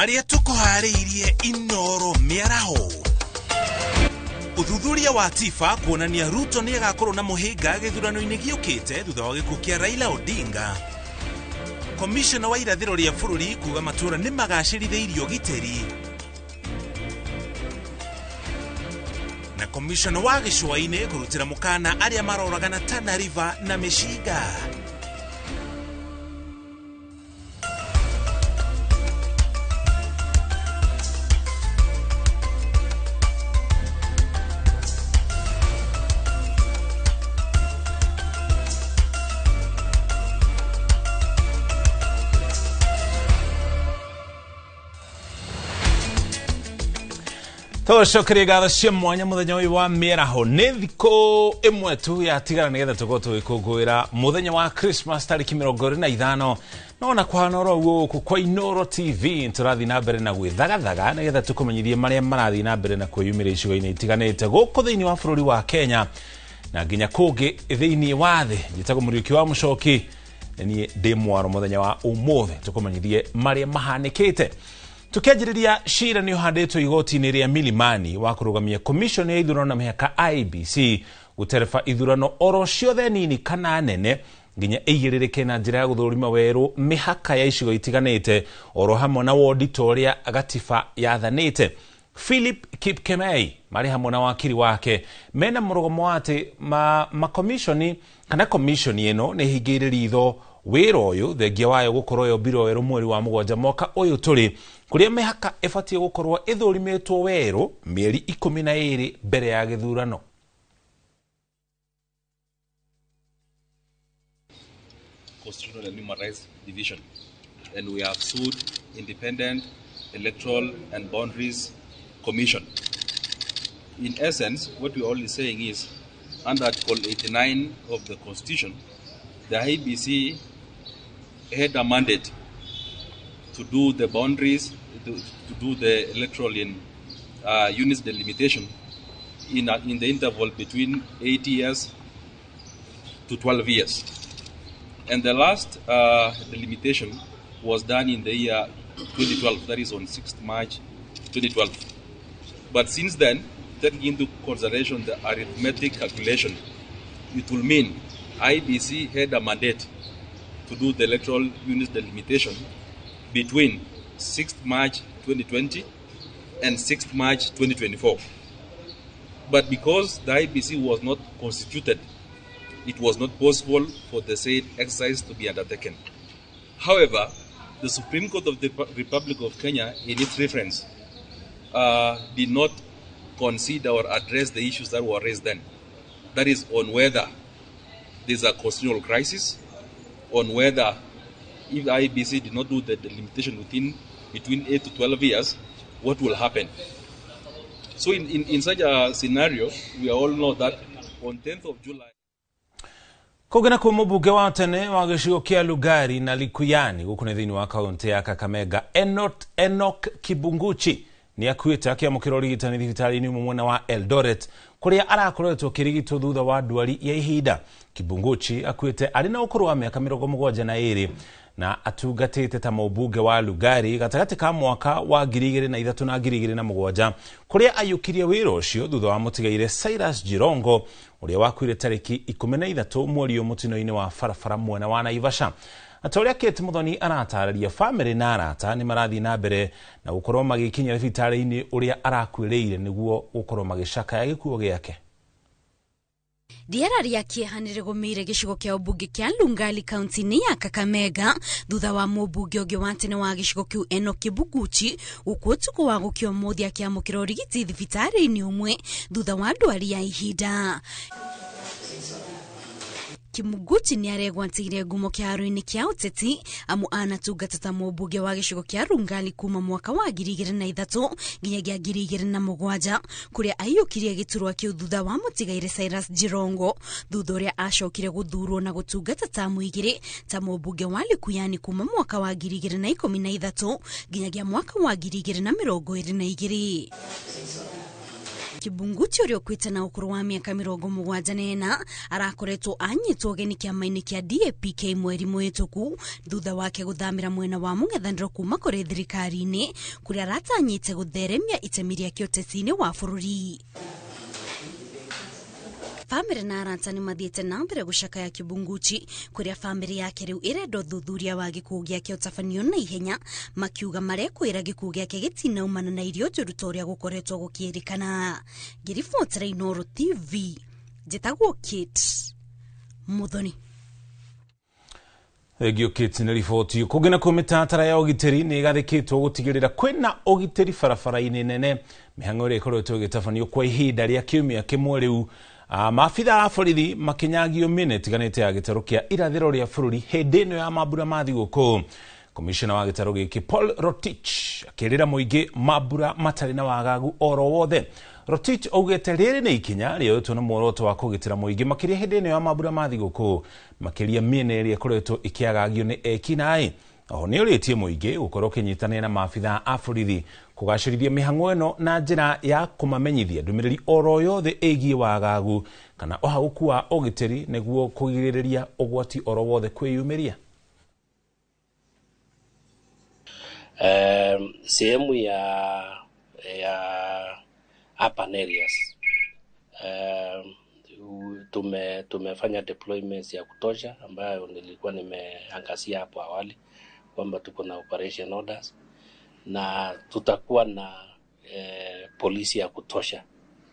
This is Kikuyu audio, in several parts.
Marĩa tũkũharĩirie Inoro mĩaraho. Ũthuthuria wa TIFA kuonania Ruto nĩ agakorwo na mũhĩnga gĩthurano-inĩ gĩũkĩte thutha wa gĩkuũ kĩa Raila Odinga. Komishona wa irathĩro rĩa bũrũri kuga matũũra nĩ magacĩrithĩirio ũgitĩri. Na komishona wa gĩcũa-inĩ kũrutĩra mũkana arĩa maroragana Tana River na mĩcinga. Tũcokerie ngatho cia mwanya mũthenya ũyũ wa mĩaraho. Nĩ thikũ ĩmwe tu yatigara nĩgetha tũkorwo tũgĩkũngũĩra mũthenya wa Christmas tarĩki 25. No na kũhana oro ũguo gũkũ kwa Inoro TV tũrathiĩ na mbere na gwĩthagathaga nĩgetha tũkũmenyithie marĩa marathiĩ na mbere na kwĩyumĩria icigo-inĩ itiganĩte gũkũ thĩinĩ wa bũrũri wa Kenya na nginya kũngĩ thĩinĩ wa thĩ. Njĩtagwo Mũriũki wa Mũcoki, niĩ ndĩ mwaro mũthenya wa ũmũthĩ tũkũmenyithie marĩa mahanĩkĩte. Tukianjĩrĩria cira nĩ ũhandĩtwo igoti-inĩ rĩa Milimani wa kũrũgamia commission ya ithurano na mĩhaka IEBC gũtereba ithurano oro ciothe nini kana nene nginya ĩigĩrĩrĩke na njĩra ya gũthũrima werũ mĩhaka ya icigo itiganĩte oro hamwe na wondi ta ũrĩa gatiba yathanĩte. Philip Kipkemei marĩ hamwe na wakiri wake mena mũrũgamo wa atĩ makomishoni kana komishoni ĩno nĩ ĩhingĩire ritho wĩra ũyũ thengia wayo gũkorwo yombirwo werũ mweri wa 7 mwaka ũyũ tũrĩ kũrĩa mĩhaka ĩbatiĩ gũkorwo ĩthũrimĩtwo werũ mĩeri 12 mbere ya gĩthurano. Constitutional and Human Rights Division, and we have sued Independent Electoral and Boundaries Commission. In essence, what we are only saying is, under Article 89 of the Constitution, the IEBC had a mandate to do the boundaries, to do the electoral in units delimitation in the interval between 8 years to 12 years. And the last delimitation was done in the year 2012, that is on 6th March 2012. But since then, taking into consideration the arithmetic calculation, it will mean IEBC had a mandate to do the electoral units delimitation between 6th March 2020 and 6th March 2024. But because the IEBC was not constituted, it was not possible for the said exercise to be undertaken. However, the Supreme Court of the Republic of Kenya, in its reference, did not consider or address the issues that were raised then. That is on whether there's a constitutional crisis, on whether if IEBC did not do the delimitation within between 8 to 12 years, what will happen? So in such a scenario, we all know that on 10th of July, Kũngĩ kuo mũmbunge wa tene wa gĩcigo kĩa Lugari na Likuyani gũkũ nĩ thĩinĩ wa kaũntĩ ya Kakamega Enoch Kibunguchi nĩ akuĩte akĩamũkĩra ũrigitani thibitarĩ-inĩ ũmwe mwena wa Eldoret kũrĩa arakoretwo akĩrigitwo thutha wa ndwari ya ihinda. Kibunguchi akuĩte arĩ na ũkũrũ wa mĩaka 72 na atungatĩte ta mũmbunge wa Lugari gatagatĩ ka mwaka wa 2003 na 2007 kũrĩa aiyũkirie wĩra ũcio thutha wa mũtigaire Cyrus Jirongo ũrĩa wakuire tarĩki 13 mweri ũyũ mũtino-inĩ wa barabara mwena wa Naivasha. Ata ũrĩa Kate Muthoni aratarĩria, famĩlĩ na arata nĩ marathiĩ na mbere na gũkorwo magĩkinya thibitarĩ-inĩ ũrĩa arakuĩrĩire nĩguo gũkorwo magĩcakaya gĩkuũ gĩake. Rĩera rĩa kĩeha nĩrĩgũmĩire gĩcigo kĩa ũmbunge kĩa Lungali kaunti-inĩ ya Kakamega thutha wa mũmbunge ũngĩ wa tene wa gĩcigo kĩu Enoch Kibuguchi gũkua ũtukũ wa gũkĩa ũmũthĩ akĩamũkĩra ũrigiti thibitarĩ-inĩ ũmwe thutha wa ndwari ya ihinda. Kimuguchi nĩ aregwatĩire ngumo kĩharo-inĩ kĩa ũteti amu anatungata ta mũmbunge wa gĩcigo kĩa Rungali kuma mwaka wa 2003 nginyagia 2007 kũrĩa aiyũkirie gĩturwa kĩu thutha wa mũtigaire Cyrus Jirongo thutha ũrĩa acokire gũthurwo na gũtungata tamu igĩrĩ ta mũmbunge wa Likuyani kuma mwaka wa 2013 nginyagia mwaka wa 2022. Kibunguchi ũrĩa ũkuĩte na ũkũrũ wa mĩaka 74 arakoretwo anyitwo ũgeni kĩama-inĩ kĩa DAPK mweri mũhĩtũku thutha wake gũthamĩra mwena wa mũng'ethanĩro kuma kũrĩ thirikari-inĩ kũrĩa aratanyĩte gũtheremia itemi rĩake ũteti-inĩ wa bũrũri. Bamĩrĩ na arata nĩ mathiĩte na mbere gũcakaya Kibunguchi kũrĩa bamĩrĩ yake rĩu ĩrenda ũthuthuria wa gĩkuũ gĩake ũtabanio na ihenya, makiuga marekwĩra gĩkuũ gĩake gĩtinaumana na irio njũru ta ũrĩa gũkoretwo gũkĩrĩkana. Ngĩribotera Inooro TV, njĩtagwo Kate Muthoni. Thengio Kate nĩ riboti. Kũngĩ nakuo mĩtaratara ya ũgitĩri nĩ ĩgathĩkĩtwo gũtigĩrĩra kwĩna ũgitĩri barabara-inĩ nene, mĩhang'o ĩrĩa ĩkoretwo ĩgĩtabanio kwa ihinda rĩa kiumia kĩmwe rĩu. Maabitha a borithi makinyagio mĩena ĩtiganĩte ya gĩtarũ kĩa irathĩro rĩa bũrũri hĩndĩ ĩno ya mambura ma thigũkũ. Komishona wa gĩtarũ gĩkĩ Paul Rotich akĩrĩra mũingĩ mambura matarĩ na wagagu oro wothe. Rotich augĩte rĩrĩ nĩ ikinya rĩoetwo na muoroto wa kũgitĩra mũingĩ makĩria hĩndĩ ĩno ya mambura ma thigũkũ, makĩria mĩena ĩrĩa ĩkoretwo ĩkĩagagio nĩ ekinaĩ. Oho nĩ ũrĩtie mũingĩ gũkorwo ũkĩnyitanĩra na maabitha a borithi kũgacĩrithia mĩhang'o ĩno na njĩra ya kũmamenyithia ndũmĩrĩri oro yothe ĩgiĩ wagagu kana ũhagũku wa ũgitĩri nĩguo kũgirĩrĩria ũgwati oro wothe kwĩyumĩria. Sehemu ya urban areas tumefanya deployments ya kutosha ambayo nilikuwa nimeangazia hapo awali kwamba tuko na operation orders na tutakuwa na polisi ya kutosha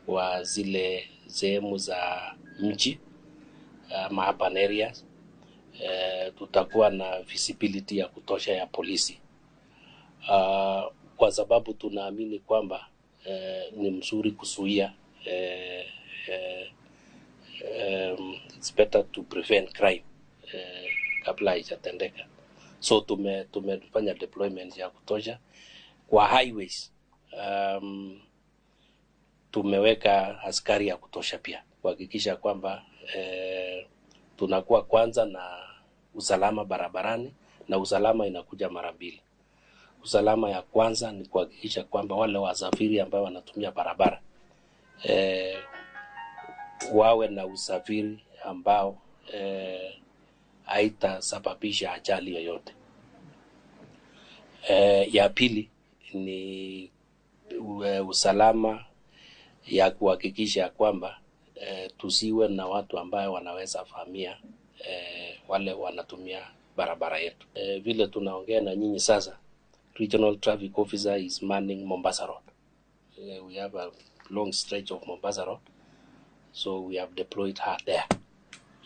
kwa zile sehemu za mji ama urban areas. Tutakuwa na visibility ya kutosha ya polisi kwa sababu tunaamini kwamba ni mzuri kuzuia, it's better to prevent crime kabla haijatendeka. So tumefanya deployment ya kutosha kwa highways. Tumeweka askari ya kutosha pia kuhakikisha kwamba tunakuwa kwanza na usalama barabarani, na usalama inakuja mara mbili. Usalama ya kwanza ni kuhakikisha kwamba wale wasafiri ambao wanatumia barabara wawe na usafiri ambao haitasababisha ajali yoyote. Ya pili ni usalama ya kuhakikisha kwamba tusiwe na watu ambao wanaweza fahamia wale wanatumia barabara yetu. Vile tunaongea na nyinyi sasa, Regional Traffic Officer is manning Mombasa Road. We have a long stretch of Mombasa Road, so we have deployed her there.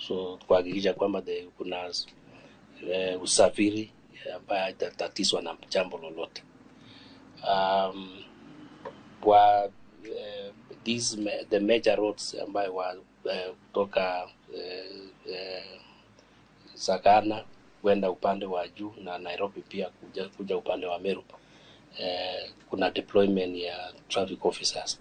So kuhakikisha kwamba kuna usafiri ambaye haitatatizwa na jambo lolote. Kwa the major roads ambayo kutoka Sagana kwenda upande wa juu na Nairobi pia kuja upande wa Meru, kuna deployment ya traffic officers.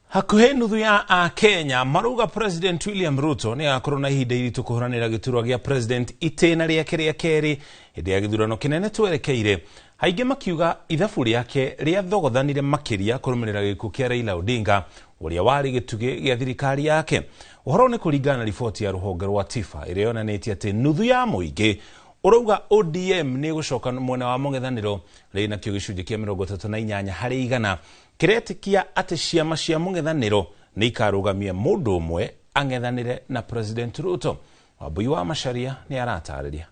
Hakuhĩ nuthu ya Akenya marauga President William Ruto nĩ agakorwo na ihinda iritũ kũhũranĩra gĩturwa gĩa president itĩna rĩake rĩa kerĩ hĩndĩ ya gĩthurano kĩnene twerekeire. Aingĩ makiuga ithabu rĩake rĩathogothanire makĩria kũrũmĩrĩra gĩkuũ kĩa Raila Odinga ũrĩa warĩ gĩtugĩ gĩa thirikari yake. Ũhoro nĩ kũringana na riboti ya rũhonge rwa TIFA ĩrĩa yonanĩtie atĩ nuthu ya mũingĩ ũrauga ODM nĩ ĩgũcoka mwena wa mũng'ethanĩro rĩ nakĩo gĩcunjĩ kĩa 38 harĩ igana kĩretĩkia atĩ ciama cia mũng'ethanĩro nĩ ikarũgamia mũndũ ũmwe ang'ethanĩre na President Ruto. Wambui wa Macharia nĩ aratarĩria.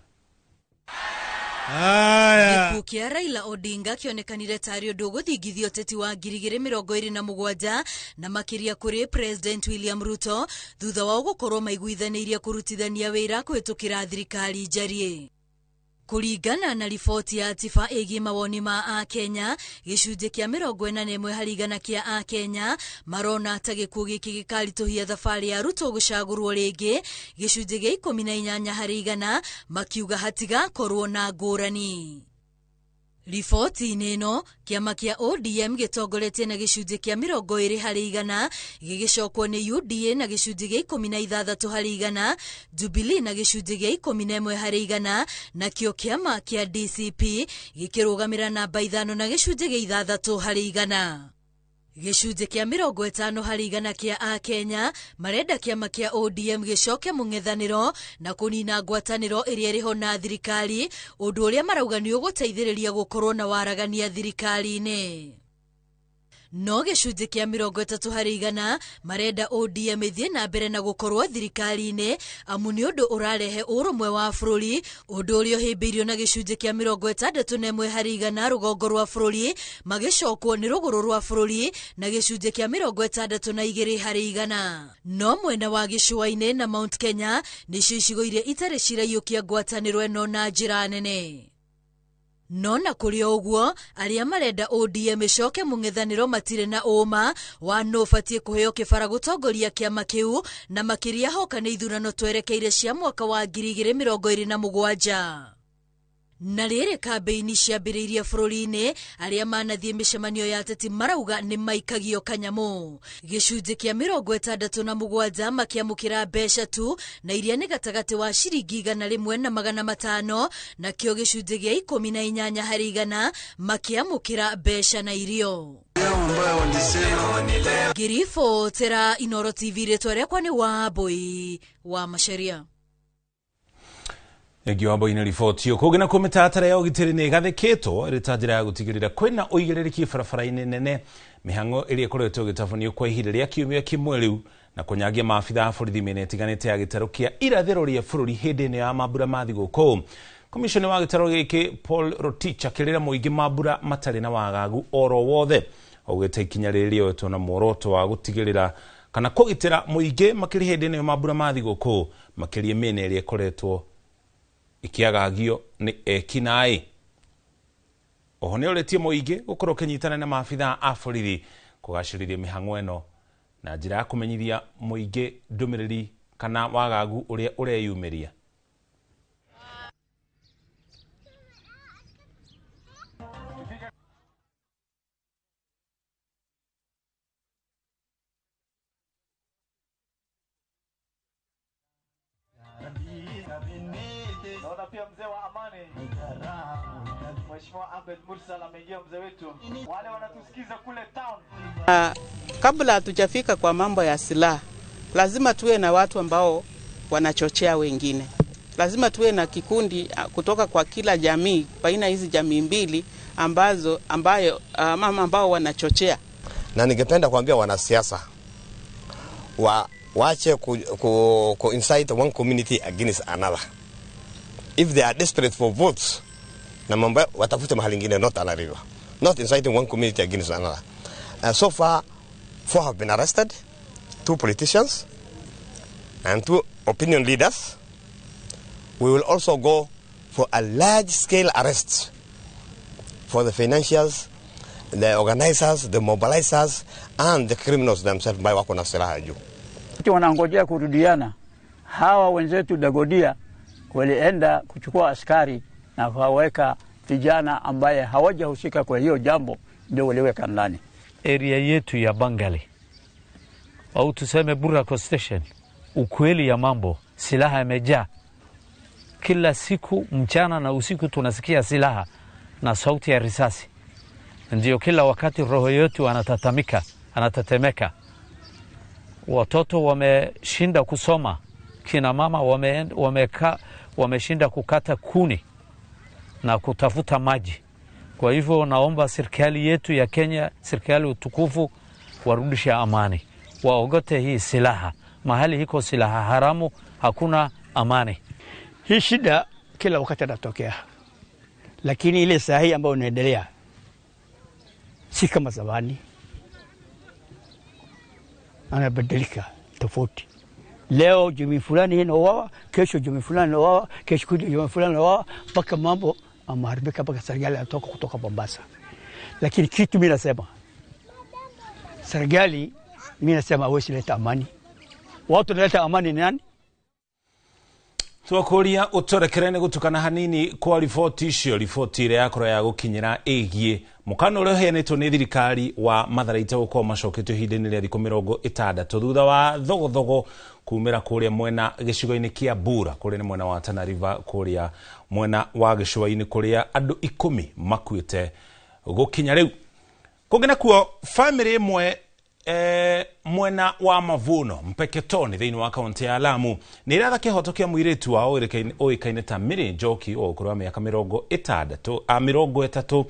Gĩkuũ kĩa Raila Odinga kĩonekanire tarĩ ũndũ ũgũthingithia ũteti wa 2027 na makĩria kũrĩ President William Ruto thutha wao gũkorwo maiguithanĩirie kũrutithania wĩra kũhĩtũkĩra thirikari njariĩ. Kũringana na riboti ya TIFA ĩgiĩ mawoni ma Akenya, gĩcunjĩ kĩa 41 harĩ igana kĩa Akenya marona ta gĩkuũ gĩkĩ gĩkaritũhia thabarĩ ya Ruto gũcagũrwo rĩngĩ, gĩcunjĩ gĩa 18 harĩ igana makiuga hatigakorwo na ngũrani. Riboti-inĩ ĩno kĩama kĩa ODM gĩtongoretie na gĩcunjĩ kĩa 20% gĩgĩcokwo nĩ UDA na gĩcunjĩ gĩa 16%, Jubilee na gĩcunjĩ gĩa 11% nakĩo kĩama kĩa DCP gĩkĩrũgamĩra namba 5 na gĩcunjĩ gĩa 6%. Gĩcunjĩ kĩa 50% kĩa Akenya marenda kĩama kĩa ODM gĩcoke mũng'ethanĩro na kũnina ngwatanĩro ĩrĩa ĩrĩho na thirikari, ũndũ ũrĩa marauga nĩ ũgũteithĩrĩria gũkorwo na waragania thirikari-inĩ. No gĩcunjĩ kĩa 30% marenda ODM ĩthiĩ na mbere na gũkorwo thirikari-inĩ amu nĩ ũndũ ũrarehe ũrũmwe wa bũrũri, ũndũ ũrĩa ũhĩmbĩirio na gĩcunjĩ kĩa 61% rũgongo rwa bũrũri magĩcokwo nĩ rũgũrũ rwa bũrũri na gĩcunjĩ kĩa 62%. No mwena wa gĩcũa-inĩ na Mount Kenya nĩcio icigo iria itarĩ ciraiyũkia ngwatanĩro ĩno na njĩra nene. No na kũrĩ o ũguo arĩa marenda ODM ĩcoke mũng'ethanĩro matirĩ na ũma wa nũ ũbatiĩ kũheo kĩbara gũtongoria kĩama kĩu, na makĩria hoka nĩ ithurano twerekeire cia mwaka wa 2027. Na rĩrĩ kambĩini ciambĩrĩirie bũrũri-inĩ, arĩa manathiĩ mĩcemanio ya ateti marauga nĩ maikagio kanyamũ. Gĩcunjĩ kĩa 67 makĩamũkĩra mbeca tu na iria nĩ gatagatĩ wa ciringi 100 na 500, nakĩo gĩcunjĩ gĩa 18% makĩamũkĩra mbeca na irio. Ngĩribotera Inooro TV, rĩtwa rĩakwa nĩ Wambui wa Macharia. Thengiũ Wambui nĩ riboti ĩyo. Kũngĩ nakuo mĩtaratara ya ũgitĩri nĩ ĩgathĩkĩtwo ĩrĩ ta njĩra ya gũtigĩrĩra kwĩna ũigĩrĩrĩki barabara-inĩ nene, mĩhang'o ĩrĩa ĩkoretwo ĩgĩtabanio kwa ihinda rĩa kiumia kĩmwe rĩu, na kũnyagia maabitha a borithi mĩena ĩtiganĩte ya gĩtarũ kĩa irathĩro rĩa bũrũri hĩndĩ ĩno ya mambura ma thigũkũ. Komishoni wa gĩtarũ gĩkĩ Paul Rotich akĩrĩra mũingĩ mambura matarĩ na wagagu oro wothe, augĩte ikinya rĩrĩ rĩoetwo na muoroto wa gũtigĩrĩra kana kũgitĩra mũingĩ makĩria hĩndĩ ĩno ya mambura ma thigũkũ, makĩria mĩena ĩrĩa ĩkoretwo ikiagagio nĩ ekinaĩ. Oho nĩ orĩtie mũingĩ gũkorwo ũkĩnyitana na maabitha a borithi kũgacĩrithia mĩhang'o ĩno na njĩra ya kũmenyithia mũingĩ ndũmĩrĩri kana wagagu ũrĩa ũreyumĩria. Naona pia mzee wa amani Mheshimiwa Ahmed Mursal ameingia, mzee wetu. Wale wanatusikiza kule town. Kabla hatujafika kwa mambo ya silaha, lazima tuwe na watu ambao wanachochea wengine. Lazima tuwe na kikundi kutoka kwa kila jamii, baina hizi jamii mbili ambazo ambayo mama ambao wanachochea. Na ningependa kuambia wanasiasa waache ku incite one community against another. If they are desperate for votes, na mambo watafute mahali ingine, not Tana River. Not inciting one community against another. So far, 4 have been arrested, 2 politicians and 2 opinion leaders. We will also go for a large-scale arrest for the financiers, the organizers, the mobilizers, and the criminals themselves by wako na silaha juu. Wanangojea kurudiana. Hawa wenzetu Dagodia walienda kuchukua askari na kuwaweka vijana ambaye hawajahusika kwa hiyo jambo, ndio waliweka ndani. Area yetu ya Bangali au tuseme Burako Station, ukweli ya mambo, silaha imejaa. Kila siku mchana na usiku tunasikia silaha na sauti ya risasi. Ndio kila wakati roho yetu anatatamika, anatetemeka. Watoto wameshinda kusoma, kina mama wameshinda kukata kuni na kutafuta maji. Kwa hivyo naomba serikali yetu ya Kenya, serikali utukufu, warudishe amani, waogote hii silaha. Mahali hiko silaha haramu hakuna amani. Hii shida kila wakati inatokea, lakini ile sahihi ambayo inaendelea si kama zamani, anabadilika tofauti. Leo jamii fulani inauawa, kesho jamii fulani inauawa, kesho kutwa jamii fulani inauawa, mpaka mambo ameharibika, mpaka serikali inatoka kutoka Mombasa. Lakini kitu mimi nasema, serikali mimi nasema hawezi leta amani. Watu wanaleta amani ni nani? Twakuria utorekere ni gutukana hanini kwa riboti icio, riboti ĩrĩa yakorwo ya gũkinyĩra ĩgiĩ mũkana ũrĩa ũheanĩtwo nĩ thirikari wa matharaita gũkorwo macoketio ihinda-inĩ rĩa thikũ 60 thutha wa thogothogo kumĩra kũrĩa mwena gĩcigo-inĩ kĩa Bura, kũrĩa nĩ mwena wa Tana River, kũrĩa mwena wa gĩcũa-inĩ kũrĩa andũ 10 makuĩte gũkinya rĩu. Kũngĩ nakuo famĩlĩ ĩmwe mwena wa Mavuno Mpeketoni thĩinĩ wa kaunti ya Lamu nĩ ĩratha kĩhoto kĩa mũirĩtu wao ũĩkaine ta Mary Njoki wa ũkũrũ wa mĩaka 30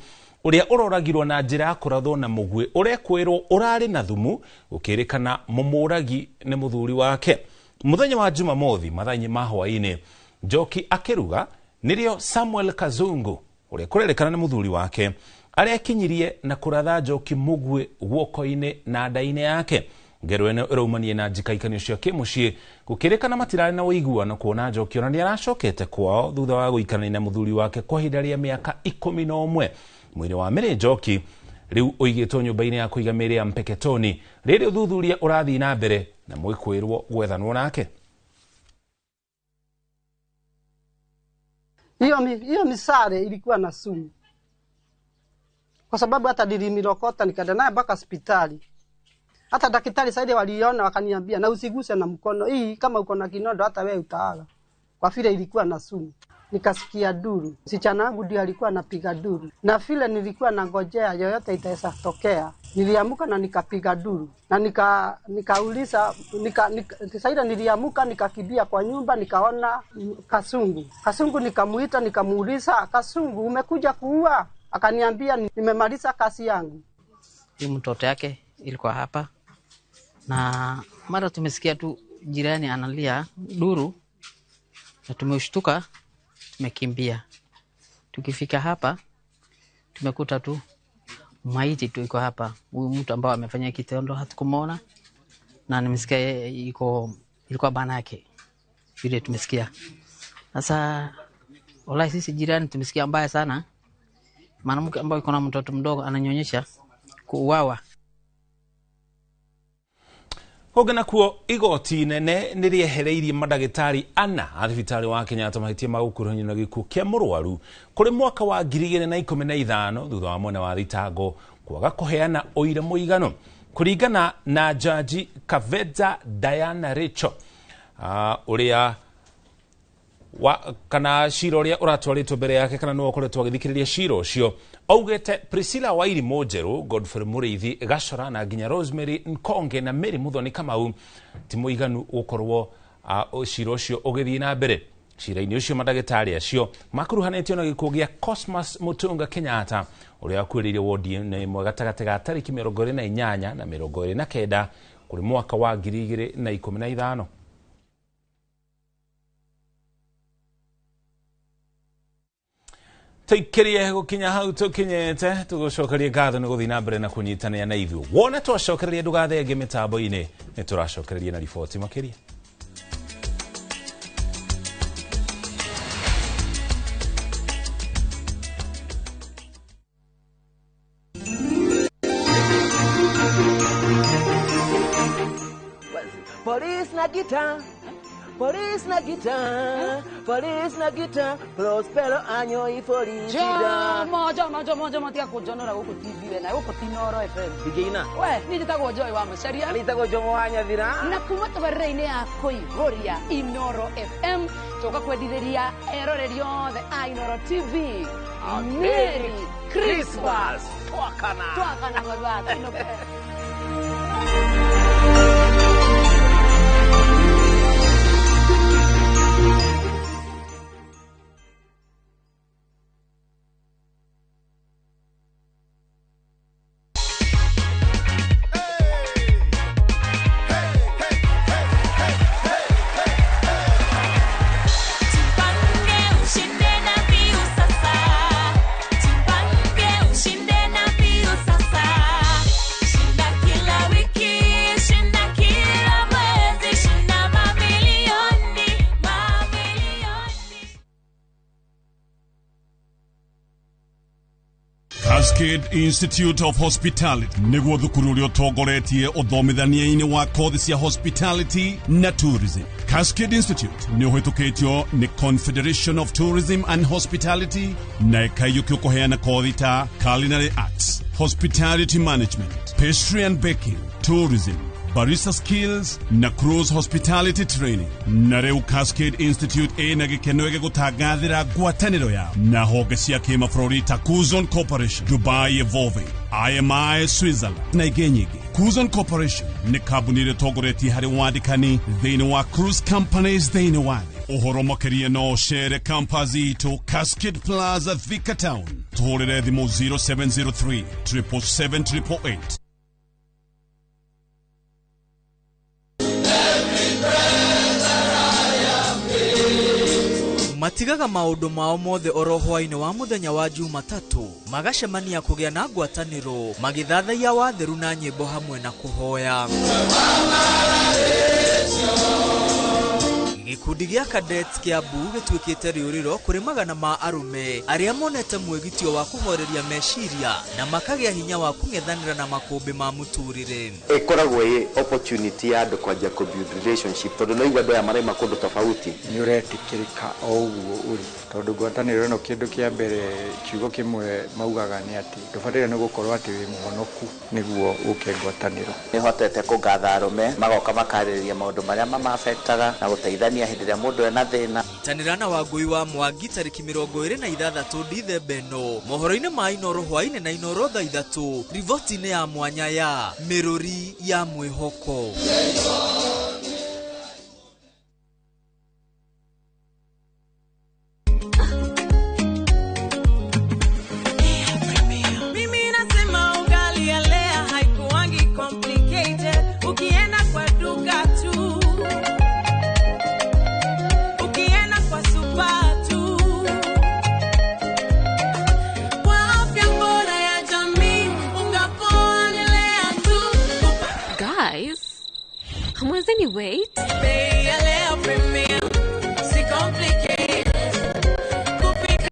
ũrĩa ũroragirwo na njĩra ya kũrathwo na mũguĩ ũrekwĩrwo ũrarĩ na thumu gũkĩrĩkana mũmũragi nĩ mũthuri wake. Mũthenya wa Jumamothi mathaa-inĩ ma hwaĩ-inĩ Njoki akĩruga nĩrĩo Samuel Kazungu ũrĩa kũrerĩkana nĩ mũthuri wake arekinyirie na kũratha Njoki mũguĩ guoko-inĩ na nda-inĩ yake. Ngero ĩno ĩraumanie na njikaikanio cia kĩmũciĩ gũkĩrĩkana matirarĩ na ũiguano kuona Njoki ona nĩaracokete kwao thutha wa gũikarania na mũthuri wake kwa ihinda rĩa mĩaka 11. Mwĩrĩ wa Mary Njoki rĩu ũigĩtwo nyũmba-inĩ ya kũiga mĩĩrĩ ya Mpeketoni rĩrĩ ũthuthuria ũrathiĩ na mbere na mwĩkwĩrwo gwethanwo nake. Hiyo misare ilikuwa na sumu, kwa sababu hata nilimirokota nikaenda naye mpaka hospitali. Hata daktari saidi waliona wakaniambia na usiguse na mkono hii, kama uko na kinondo hata wewe utaaga, kwa vile ilikuwa na sumu. Nikasikia duru, msichana wangu ndiye alikuwa anapiga duru, na vile nilikuwa nangojea yoyote itaweza tokea, niliamuka na nikapiga duru na nikauliza saidi niliamuka nikakimbia kwa nyumba nikaona Kasungu. Kasungu nikamuita nikamuuliza, Kasungu umekuja kuua? Akaniambia nimemaliza kazi yangu. Hii mtoto yake ilikuwa hapa, na mara tumesikia tu jirani analia duru na tumeshtuka, tumekimbia. Tukifika hapa tumekuta tu maiti tu iko hapa. Huyu mtu ambao amefanya kitendo hatukumuona, na nimesikia iko ilikuwa bana yake vile tumesikia. Sasa wallahi sisi jirani tumesikia mbaya sana. Mwanamke ambaye yuko na mtoto mdogo ananyonyesha kuuawa. Kũngĩ nakuo igoti inene nĩ rĩehereirie mandagĩtarĩ ana a thibitarĩ wa Kenyatta mahĩtia ma gũkuruhanio na gĩkuũ kĩa mũrwaru kũrĩ mwaka wa 2015 thutha wa mwena wa thitango kwaga kũheana ũira mũiganu. Kũringana na Jaji Kaveta Diana Richo ũrĩa kana cira ũrĩa ũratwarĩtwo mbere yake kana nĩwe ũkoretwo agĩthikĩrĩria cira ũcio augĩte Priscilla Wairi Mũnjerũ, Godfrey Mũrĩithi Gacora na nginya Rosemary Nkonge na Mary Muthoni Kamau ti mũiganu gũkorwo cira ũcio ũgĩthiĩ na mbere. Cira-inĩ ũcio mandagĩtarĩ acio makuruhanĩtio na gĩkuũ gĩa Cosmas Mutunga Kenyatta ũrĩa wakuĩrĩire wodi-inĩ ĩmwe gatagatĩ ga tarĩki 28 na 29 kũrĩ mwaka wa 2015. Tũikĩrie gũkinya hau tũkinyĩte tũgũcokerie ngatho nĩ gũthiĩ na mbere na kũnyitanĩra na ithuĩ. Wona twacokereria ndũgathenge mĩtambo-inĩ, nĩ tũracokereria na riboti makĩria. Police na guitar, police na guitar, police na guitar, Prospero año y felicidad. Jomo, jomo, jomo, jomo, tiga kũnjonora gũkũ TV we na gũkũ ti Inooro FM. Ndingĩina. We, niĩ njĩtagwo Joy wa Macharia. Niĩ njĩtagwo Jomo wa Nyathira. Na kuma tabarĩra-inĩ ya kũihũria Inooro FM, tũka kwendithĩria eroreri othe a Inooro TV. Merry Christmas. Twakana. Twakana marwa, tũinũke. Sasa. Cascade Institute of Hospitality nĩguo thukuru ũrĩa ũtongoretie ũthomithania-inĩ wa kothi cia hospitality na tourism. Cascade Institute nĩ ũhĩtũkĩtio nĩ Confederation of Tourism and Hospitality na ĩkaiyũkio kũheana kothi ta culinary arts, hospitality management, pastry and baking, tourism, barista skills na cruise hospitality training. Na rĩu Cascade Institute ĩna gĩkeno gĩgũtangathĩra ngwatanĩro yao na honge cia kĩmabũrũri ta Cuzon Corporation, Dubai Evolving, IMI Switzerland na ingĩ nyingĩ. Cuzon Corporation nĩ kambuni ĩrĩa ĩtongoretie harĩ wandĩkani thĩinĩ wa cruise companies thĩinĩ wa thĩ. Ũhoro makĩria no ũcere campus itũ Cascade Plaza, Thika Town. Tũhũrĩre thimũ 0703 777 888. Matigaga maũndũ mao mothe oro hwaĩ-inĩ wa mũthenya wa Jumatatũ, magacemania kũgĩa na ngwatanĩro, magĩthathaiya watheru na nyĩmbo hamwe na kũhoya. Gĩkundi gĩa Cadets Kiambu gĩtuĩkĩte rĩũrĩro kũrĩ magana ma arũme arĩa monete mwĩgitio wa kũhoreria meciria na makagĩa hinya wa kũng'ethanĩra na makũmbĩ ma mũtũrĩre. Ĩkoragwo ĩ opportunity ya andũ kwanjia kũ build relationship tondũ no igua andũ aya maraima kũndũ tofauti. Nĩ ũretĩkĩrĩka o ũguo ũrĩ tondũ ngwatanĩro ĩno kĩndũ kĩa mbere kiugo kĩmwe maugaga nĩ atĩ ndũbataire nĩ gũkorwo atĩ wĩ mũhonoku nĩguo ũke ngwatanĩro. Nĩhotete kũngatha arũme magoka makarĩrĩria maũndũ marĩa mamafektaga na gũteithania hĩndĩ ĩrĩa mũndũ ena thĩna. Nyitanĩra na Wangũi wa Mwangi tarĩki 26 Dithemba ĩno mohoro-inĩ ma Inoro hwaĩ-inĩ na Inoro thaa 3 riboti-inĩ ya mwanya ya Mĩrũri ya Mwĩhoko. Mimi nasema ugali ya Lea haikuangi complicated. Ukienda kwa duka tu, ukienda kwa super tu, kwa afya bora ya jamii, unga poa ni Lea tu. Guys, hamwezeni wait? Bei ya Lea Premium, si complicated. Kupika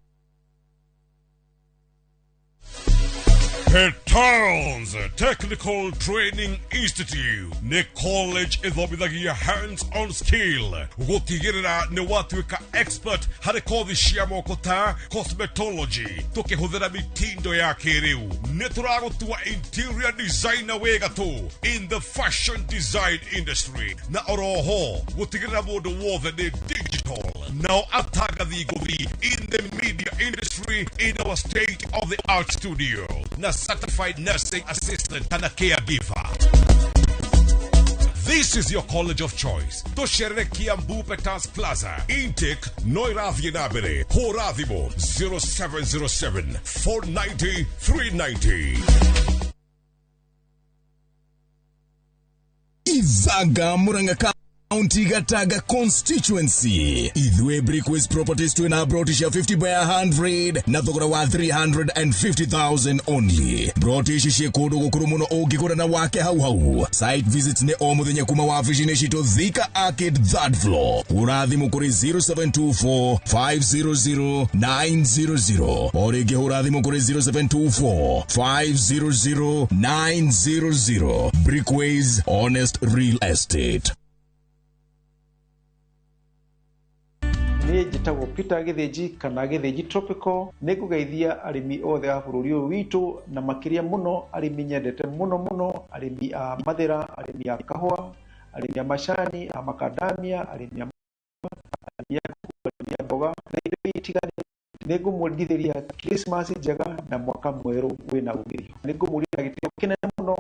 Petals Technical Training Institute nĩ college ĩthomithagia hands-on skill gũtigĩrĩra nĩ watuĩka expert harĩ kothi cia moko ta cosmetology tũkĩhũthĩra mitindo ya kĩrĩu. Nĩ tũragũtua interior designer wĩ gatũ in the fashion design industry na oroho gũtigĩrĩra mũndũ wothe nĩ digital nao atangathi ngũthi in the media industry in our state of the art studio na certified nursing assistant and a caregiver. This is your college of choice. Tũcerere Kiambu Petals Plaza. Intake no ĩrathiĩ na mbere. Hũra thimũ 0707 490 390. Izaga Murang'a County Gataga constituency. Ithue Brickways Properties twina broti cia 50 by 100 na thogora wa 350,000 only. Broti ici ciĩ kũndũ gũkũrũ mũno ũngĩgũra na wake hau hau. Site visits nĩ o mũthenya kuma wabici-inĩ citũ Thika Arcade 3rd floor. Hũra thimũ kũrĩ 0724 500 900. O rĩngĩ hũra thimũ kũrĩ 0724 500 900. Brickways Honest Real Estate. Niĩ njĩtagwo Peter Gĩthĩnji kana Gĩthĩnji Tropical. Nĩ ngũgeithia arĩmi othe a bũrũri ũyũ witũ na makĩria mũno arĩmi nyendete mũno mũno, arĩmi a mathĩra, arĩmi a kahũa, arĩmi a macani, a makadamia, arĩmi a ngũkũ, arĩmi a mboga na indo itiganĩte. Nĩ ngũmwendithĩria Christmas njega na mwaka mwerũ wĩna umithio. Nĩ ngũmũria na gĩtĩo kĩnene mũno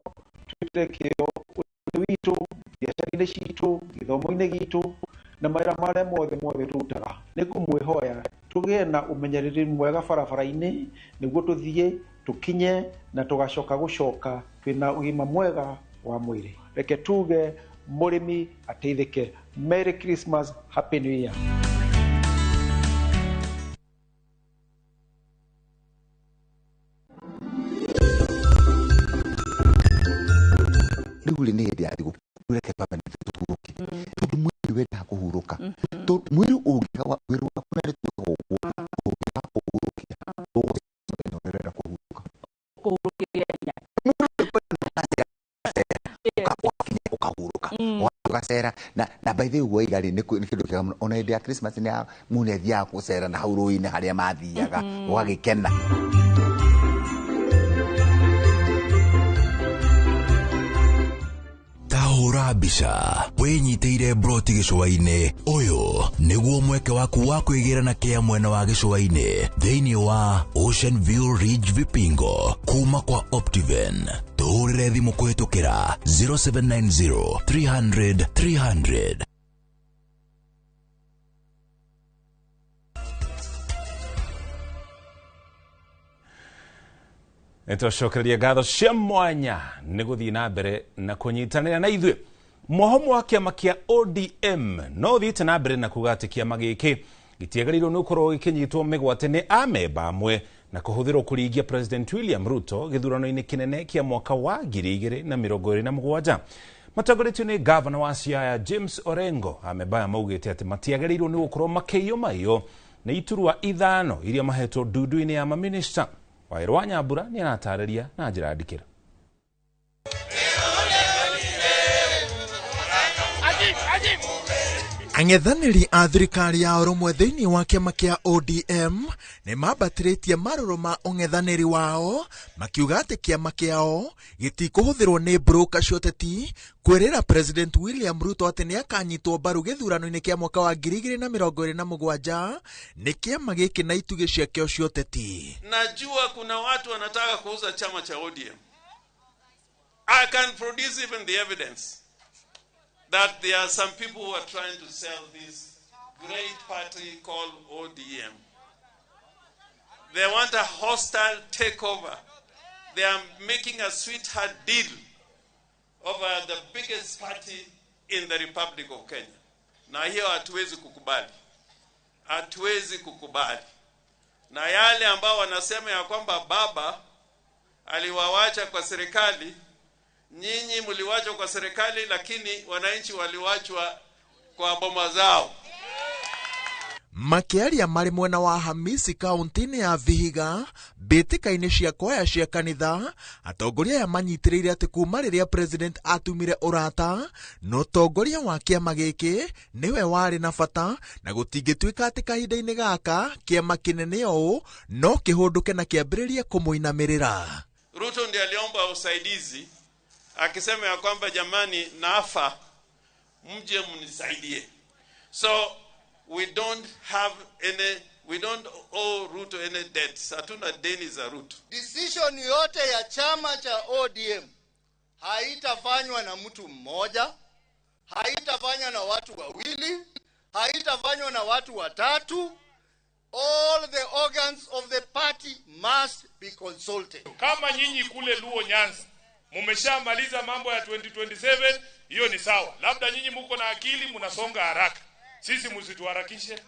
twĩkĩre kĩo ũrĩmi witũ, biacara-inĩ citũ, gĩthomo-inĩ gitũ na mawĩra marĩa mothe mothe tũrutaga. Nĩ ngũmwĩhoya tũgĩe na ũmenyereri mwega barabara-inĩ nĩguo tũthiĩ tũkinye na tũgacoka gũcoka twĩna ũgima mwega wa mwĩrĩ. Reke tuge mũrĩmi ateithĩke. Merry Christmas, Happy New Year. Rĩu rĩ nĩ hĩndĩ ya thigũkũ reke twambe tũhurũke tondũ mwĩrĩ wendaga kũhurũka. Mwĩrĩ ũngĩaga wĩra waku na rĩtuĩkaga ũguo ũngĩaga kũhurũkia ũgũcemania na ũrĩa ũrenda kũhurũka. Ũgakinya ũkahurũka, ũgacera na by the way, ũguo waiga rĩ, nĩ kĩndũ kĩega mũno. Ona hĩndĩ ya Christmas nĩ mũndũ nĩ athiaga gũcera na hau rũĩ-inĩ harĩa mathiaga, ũgagĩkena. Tahũra mbica wĩnyitĩire broti gĩcũa-inĩ. Ũyũ nĩguo mweke waku wa kwĩgĩra na kĩa mwena wa gĩcũa-inĩ thĩinĩ wa Ocean View Ridge Vipingo kuma kwa Optiven. Tũhũrĩre thimũ kũhĩtũkĩra 0790 300 300. Nĩtwacokereria ngatho cia mwanya nĩ gũthiĩ na mbere na kũnyitanĩra na ithuĩ. Mwahomo wa kĩama kĩa ODM no ũthiĩte na mbere na kuga atĩ kĩama gĩkĩ gĩtiagĩrĩirwo nĩ gũkorwo gĩkĩnyitwo mĩgwate nĩ amemba amwe na kũhũthĩrwo kũringia President William Ruto gĩthurano-inĩ kĩnene kĩa mwaka wa 2027. Matongoretio nĩ gavana wa Siaya James Orengo, amemba aya maugĩte atĩ matiagĩrĩirwo nĩ gũkorwo makĩiywo maiyo nĩ iturwa 5 iria mahetwo ndundu-inĩ ya maminista. Waĩrũ wa Nyambura nĩ aratarĩria na njĩra ndikĩru. Ang'ethanĩri a thirikari ya ũrũmwe thĩinĩ wa kĩama kĩa ODM nĩ mambatĩrĩtie marũrũ ma ũng'ethanĩri wao, makiuga atĩ kĩama kĩao gĩtikũhũthĩrwo nĩ broker cia ũteti kwĩrĩra President William Ruto atĩ nĩ akanyitwo mbaru gĩthurano-inĩ kĩa mwaka wa 2027 nĩ kĩama gĩkĩ na itugĩ ciakĩo cia ũteti. Najua kuna watu wanataka kuuza chama cha ODM. I can produce even the evidence that there are some people who are trying to sell this great party called ODM. They want a hostile takeover. They are making a sweetheart deal over the biggest party in the Republic of Kenya. Na hiyo hatuwezi kukubali. Hatuwezi kukubali. Na yale ambao wanasema ya kwamba baba aliwawacha kwa serikali, nyinyi mliwachwa kwa serikali, lakini wananchi waliwachwa kwa boma zao. Makĩaria marĩ mwena wa Hamisi kaunti-inĩ ya Vihiga mbĩtĩka-inĩ cia kwaya cia kanitha, atongoria aya manyitĩrĩire atĩ kuma rĩrĩa president atumire ũrata na ũtongoria wa kĩama gĩkĩ nĩwe warĩ na bata, na gũtingĩtuĩka atĩ kahinda-inĩ gaka kĩama kĩnene ũũ no kĩhũndũke na kĩambĩrĩrie kũmũinamĩrĩra. Ruto ndiye aliomba usaidizi akisema ya kwamba jamani, nafa, mje mnisaidie. So we don't have any, we don't owe Ruto any debts. Hatuna deni za Ruto. Decision yote ya chama cha ODM haitafanywa na mtu mmoja, haitafanywa na watu wawili, haitafanywa na watu watatu. All the organs of the party must be consulted. Kama nyinyi kule Luo Nyanza mumeshamaliza mambo ya 2027, hiyo ni sawa. Labda nyinyi muko na akili mnasonga haraka. Sisi msituharakishe.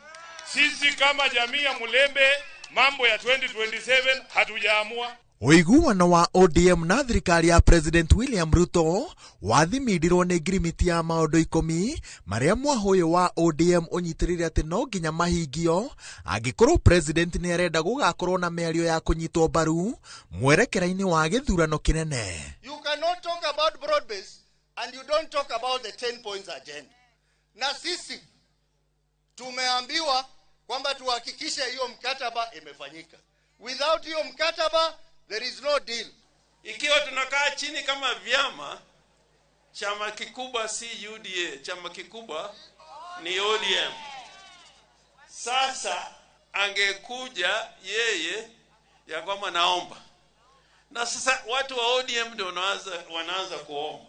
Sisi kama jamii ya Mulembe mambo ya 2027 hatujaamua. Ũiguano wa ODM na thirikari ya President William Ruto wathimindirwo nĩ ngirimiti ya maũndũ 10 marĩa mwahũ ũyũ wa ODM ũnyitĩrĩire atĩ no nginya mahingio angĩkorwo President nĩ arenda gũgakorwo na mĩario ya kũnyitwo mbaru mwerekera-inĩ wa gĩthurano kĩnene. You cannot talk about broad base and you don't talk about the 10 points agenda. Na sisi tumeambiwa kwamba tuhakikishe hiyo mkataba imefanyika. Without hiyo mkataba there is no deal. Ikiwa tunakaa chini kama vyama, chama kikubwa si UDA, chama kikubwa ni ODM. Sasa angekuja yeye ya kwamba naomba. Na sasa watu wa ODM ndio wanaanza kuomba.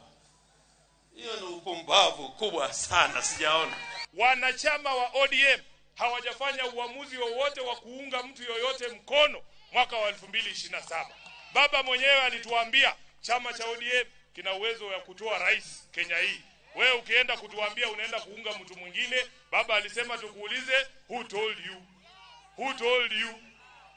Hiyo ni upumbavu kubwa sana, sijaona. Wanachama wa ODM hawajafanya uamuzi wowote wa kuunga mtu yoyote mkono mwaka wa 2027. Baba mwenyewe alituambia chama cha ODM kina uwezo wa kutoa rais Kenya hii. Wewe ukienda kutuambia unaenda kuunga mtu mwingine, baba alisema tukuulize, who told you? Who told you?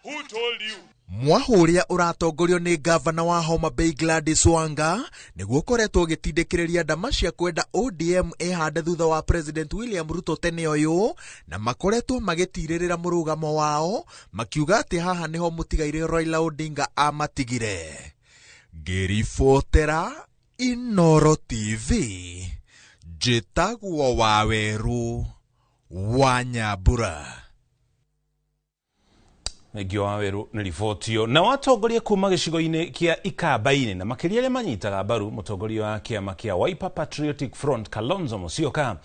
Who told you? Mwahu ũrĩa ũratongorio nĩ gavana wa Homa Bay Gladys Wanga nĩguo ũkoretwo ũgĩtindĩkĩrĩria ndama cia kwenda ODM ĩhande thutha wa President William Ruto tene ũyũ, na makoretwo magĩtirĩrĩra mũrũgamo wao makiuga atĩ haha nĩho mũtigairĩ Raila Odinga amatigire. Ngĩribotera Inoro TV, njĩtagwo Waweru wa Nyambura. Thengio Waweru nĩ riboti ĩyo. Na watongoria kuma gĩcigo-inĩ kĩa Ikamba-inĩ na makĩria arĩa manyitaga mbaru mũtongoria wa kĩama kĩa Wiper Patriotic Front Kalonzo Musyoka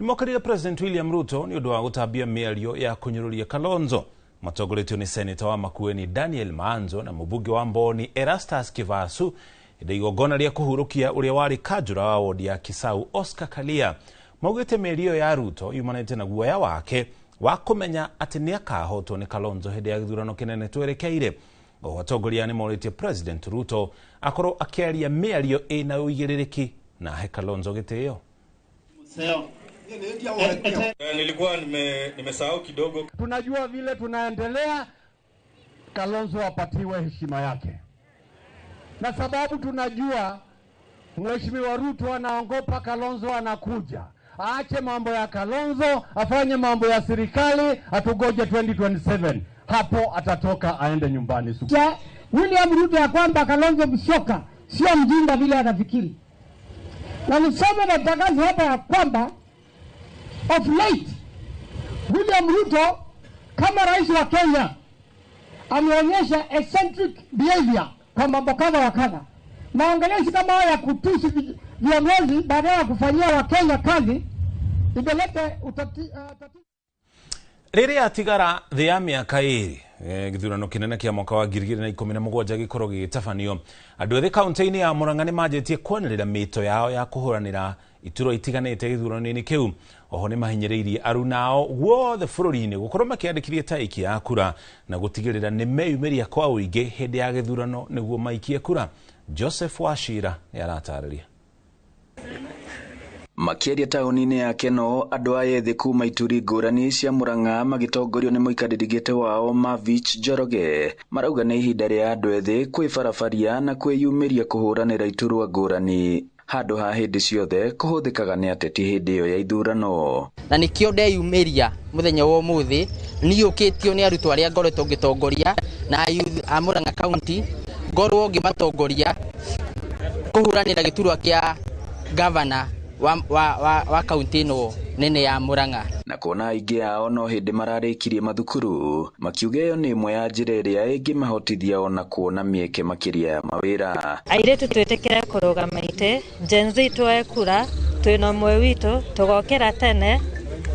nĩmokarire President William Ruto nĩ ũndũ wa gũtambia mĩario ya kũnyũrũria Kalonzo. Matongoretio nĩ seneta wa Makueni Daniel Maanzo na mũmbunge wa Mboni Erastus Kivasu hĩndĩ igongona rĩa kũhurũkia ũrĩa warĩ kanjũra wa wodi ya Kisau Oscar Kalia. Maugĩte mĩario ya Ruto yumanĩte na guoya wake wa kũmenya atĩ nĩ akahotwo nĩ Kalonzo hĩndĩ ya gĩthurano kĩnene twerekeire. Oho atongoria nĩ morĩtie President Ruto akorwo akĩaria mĩario ĩna ũigĩrĩrĩki na ahe Kalonzo gĩtĩo. Nilikuwa nimesahau kidogo. Tunajua vile tunaendelea, Kalonzo apatiwe heshima yake, na sababu tunajua Mheshimiwa Ruto anaogopa Kalonzo anakuja. Aache mambo ya Kalonzo, afanye mambo ya serikali, atugoje 2027. Hapo atatoka aende nyumbani. William Ruto ya kwamba Kalonzo Musyoka sio mjinga vile anafikiri. Na niseme na tangazo hapa ya kwamba of late William Ruto kama rais wa Kenya ameonyesha eccentric behavior kwa mambo kadha wa kadha. Maongelezi kama haya ya kutusi viongozi baada ya kufanyia Wakenya kazi imeleta Rĩrĩa atigara thĩ ya mĩaka ĩrĩ gĩthurano kĩnene kĩa mwaka wa 2017 gĩkorwo gĩgĩtabanio, andũ ethĩ kaunti-inĩ ya Murang'a nĩ manjĩtie kwanĩrĩra mĩto yao ya kũhũranĩra iturwa itiganĩte gĩthurano-inĩ kĩu. Oho nĩ mahinyĩrĩirie arunao guothe bũrũri-inĩ gũkorwo makĩandĩkithia tarĩki ya kura na gũtigĩrĩra nĩ meyumĩria kwa ũingĩ hĩndĩ ya gĩthurano nĩguo maikie kura. Joseph Wachira nĩ aratarĩria. Makĩaria taũni-inĩ ya Keno, andũ aya ethĩ kuma ituri ngũrani cia Murang'a magĩtongorio nĩ mũikarĩri gĩtĩ wao Mavich Njoroge marauga nĩ ihinda rĩa andũ ethĩ kwĩbarabaria na kwĩyumĩria kũhũranĩra iturwa ngũrani handũ ha hĩndĩ ciothe kũhũthĩkaga nĩ ateti hĩndĩ ĩyo ya ithurano. Na nĩkĩo ndeyumĩria mũthenya wa ũmũthĩ niyũkĩtio nĩ arutwo arĩa ngoretwo ngĩtongoria na youth a Murang'a County, ngorwo ngĩmatongoria kũhũranĩra gĩturwa kĩa governor wa kaunti ĩno nene ya Murang'a. Na kuona aingĩ ao no hĩndĩ mararĩkirie mathukuru, makiuga ĩyo nĩ ĩmwe ya njĩra ĩrĩa ĩngĩmahotithia ona kuona mĩeke makĩria ya mawĩra. Airĩtu twĩtĩkĩre kũrũgama itĩ, Gen Z tuoe kura, twĩna ũmwe witũ, tũgokĩra tene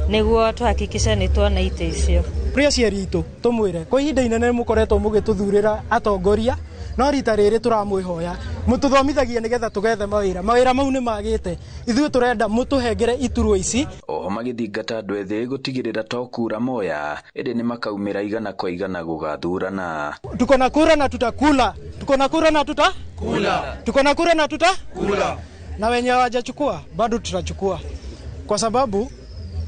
nĩguo tũhakikishe nĩ tuona itĩ icio. Kũrĩ aciari aitũ tũmwĩre kwa ihinda inene mũkoretwo mũgĩtũthurĩra atongoria, no rita rĩrĩ tũramwĩhoya mũtũthomithagie nĩgetha tũgethe mawĩra. Mawĩra mau nĩ magĩte, ithuĩ tũrenda mũtũhengere iturwa ici. Oho magĩthingata andũ ethĩ gũtigĩrĩra to kura moya ĩndĩ nĩ makaumĩra igana kwa igana gũgathurana. Tuko na kura na tutakula, tuko na kura na tuta kula, tuko na kura na tuta kula, na wenye hawajachukua bado tutachukua, kwa sababu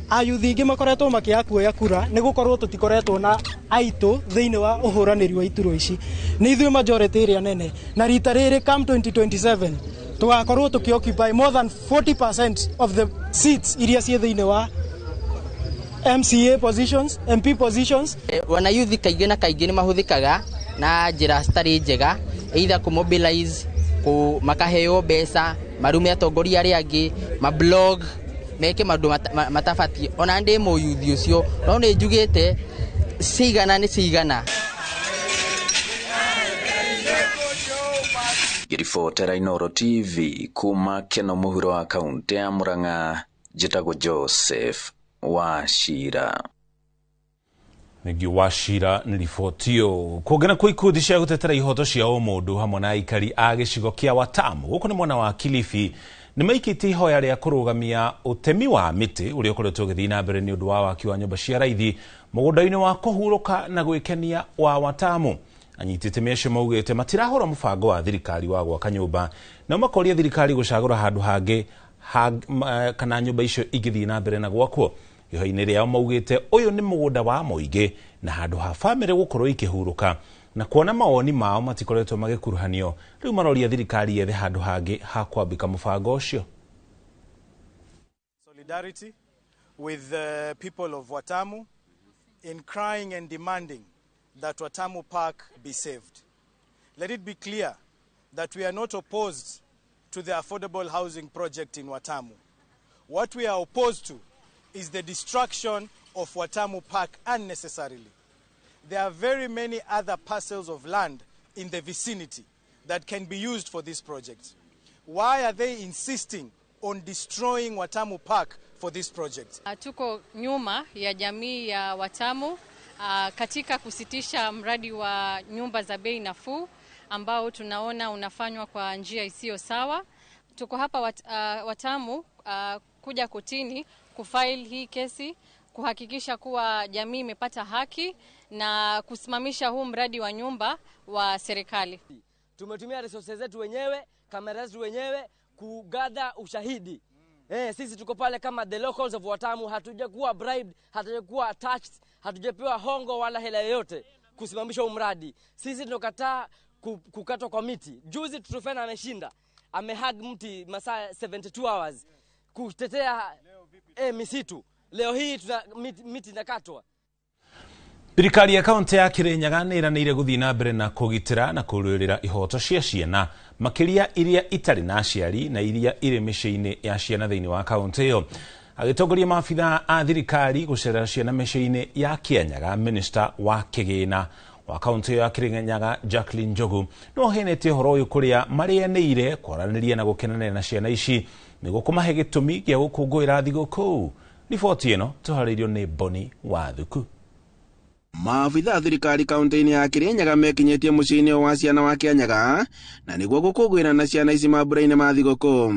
ayuthi ingĩ makoretwo makĩaga kuoya kura nĩ gũkorwo tũtikoretwo na aitũ thĩinĩ wa ũhũranĩri wa iturwa ici. Nĩ ithuĩ majority ĩrĩa nene, na rita rĩrĩ come 2027 tũgakorwo tũkĩoccupy more than 40% of the seats iria ciĩ thĩinĩ wa MCA positions, MP positions. Wana youth kaingĩ na kaingĩ nĩ mahũthĩkaga na njĩra citarĩ njega, either kũmobilize, makaheo mbeca, marume atongoria arĩa angĩ, mablog meke maũndũ matabatiĩ. Ona ndĩ mũyuthi ũcio, no nĩ njugĩte cigana nĩ cigana. Ngĩribotera Inooro TV kuma Keno mũhuro wa kaunti ya Murang'a, njĩtagwo Joseph Wachira. Nĩngĩ Wachira nĩ riboti ĩyo. Kuongera kwa ikundi cia gũtetera ihoto cia ũmũndũ hamwe na aikari a gĩcigo kĩa Watamu gũkũ nĩ mwena wa Kilifi nĩ maikĩtie ihoya rĩa kũrũgamia ũtemi wa mĩtĩ ũrĩa ũkoretwo ũgĩthiĩ na mbere nĩ ũndũ wa waki wa nyũmba cia raithi mũgũnda-inĩ wa kũhurũka na gwĩkenia wa Watamu. Anyiti itemi acio maugĩte matirahũra mũbango wa thirikari wa gwaka nyũmba na makoria thirikari gũcagũra handũ hangĩ kana nyũmba icio ingĩthiĩ na mbere na gwakwo. Ihoya-inĩ rĩao maugĩte ũyũ nĩ mũgũnda wa mũingĩ na handũ ha bamĩrĩ gũkorwo ikĩhurũka, na kuona mawoni mao matikoretwo magĩkuruhanio, rĩu maroria thirikari yethe handũ hangĩ ha kwambĩka mũbango ũcio. Solidarity with the people of Watamu in crying and demanding that Watamu Park be saved. Let it be clear that we are not opposed to the affordable housing project in Watamu. What we are opposed to is the destruction of Watamu Park unnecessarily. There are very many other parcels of land in the vicinity that can be used for this project. Why are they insisting on destroying Watamu Park for this project? Tuko nyuma ya jamii ya Watamu katika kusitisha mradi wa nyumba za bei nafuu ambao tunaona unafanywa kwa njia isiyo sawa. Tuko hapa Watamu kuja kotini kufile hii kesi kuhakikisha kuwa jamii imepata haki na kusimamisha huu mradi wa nyumba wa serikali. Tumetumia resources zetu wenyewe, kamera zetu wenyewe kugather ushahidi. Sisi tuko pale kama the locals of Watamu, hatujakuwa bribed, hatujakuwa attached, hatujapewa hongo wala hela yoyote kusimamisha huu mradi. Sisi tunakataa kukatwa kwa miti. Juzi Trufena ameshinda, amehug mti masaa 72 hours kutetea misitu. Leo hii tuna miti inakatwa. Thirikari ya kaunti ya Kirinyaga nĩ ĩranĩire gũthiĩ na mbere na kũgitĩra na kũrũĩrĩra ihoto cia ciana makĩria iria itarĩ na aciari na iria irĩ mĩciĩ-inĩ ya ciana thĩinĩ wa kaunti ĩyo. Agĩtongoria maabithaa a thirikari gũcerera ciana mĩciĩ-inĩ ya Kianyaga, minista wa kĩgĩna wa kaunti ĩyo ya Kirinyaga Jacqueline Njogu no aheanĩte ũhoro ũyũ kũrĩa marĩanĩire kwaranĩria na gũkenanĩra na ciana ici nĩguo kũmahe gĩtũmi gĩa gũkũngũĩra thigũkũ. Riboti ĩno tũharĩirio nĩ Boni Wathuku. Maabithaa thirikari kaunti-inĩ ya Kirinyaga mekinyĩtie mũciĩ-inĩ wa ciana wa Kianyaga na nĩguo gũkũngũĩra na ciana ici mambura-inĩ ma thigũkũ.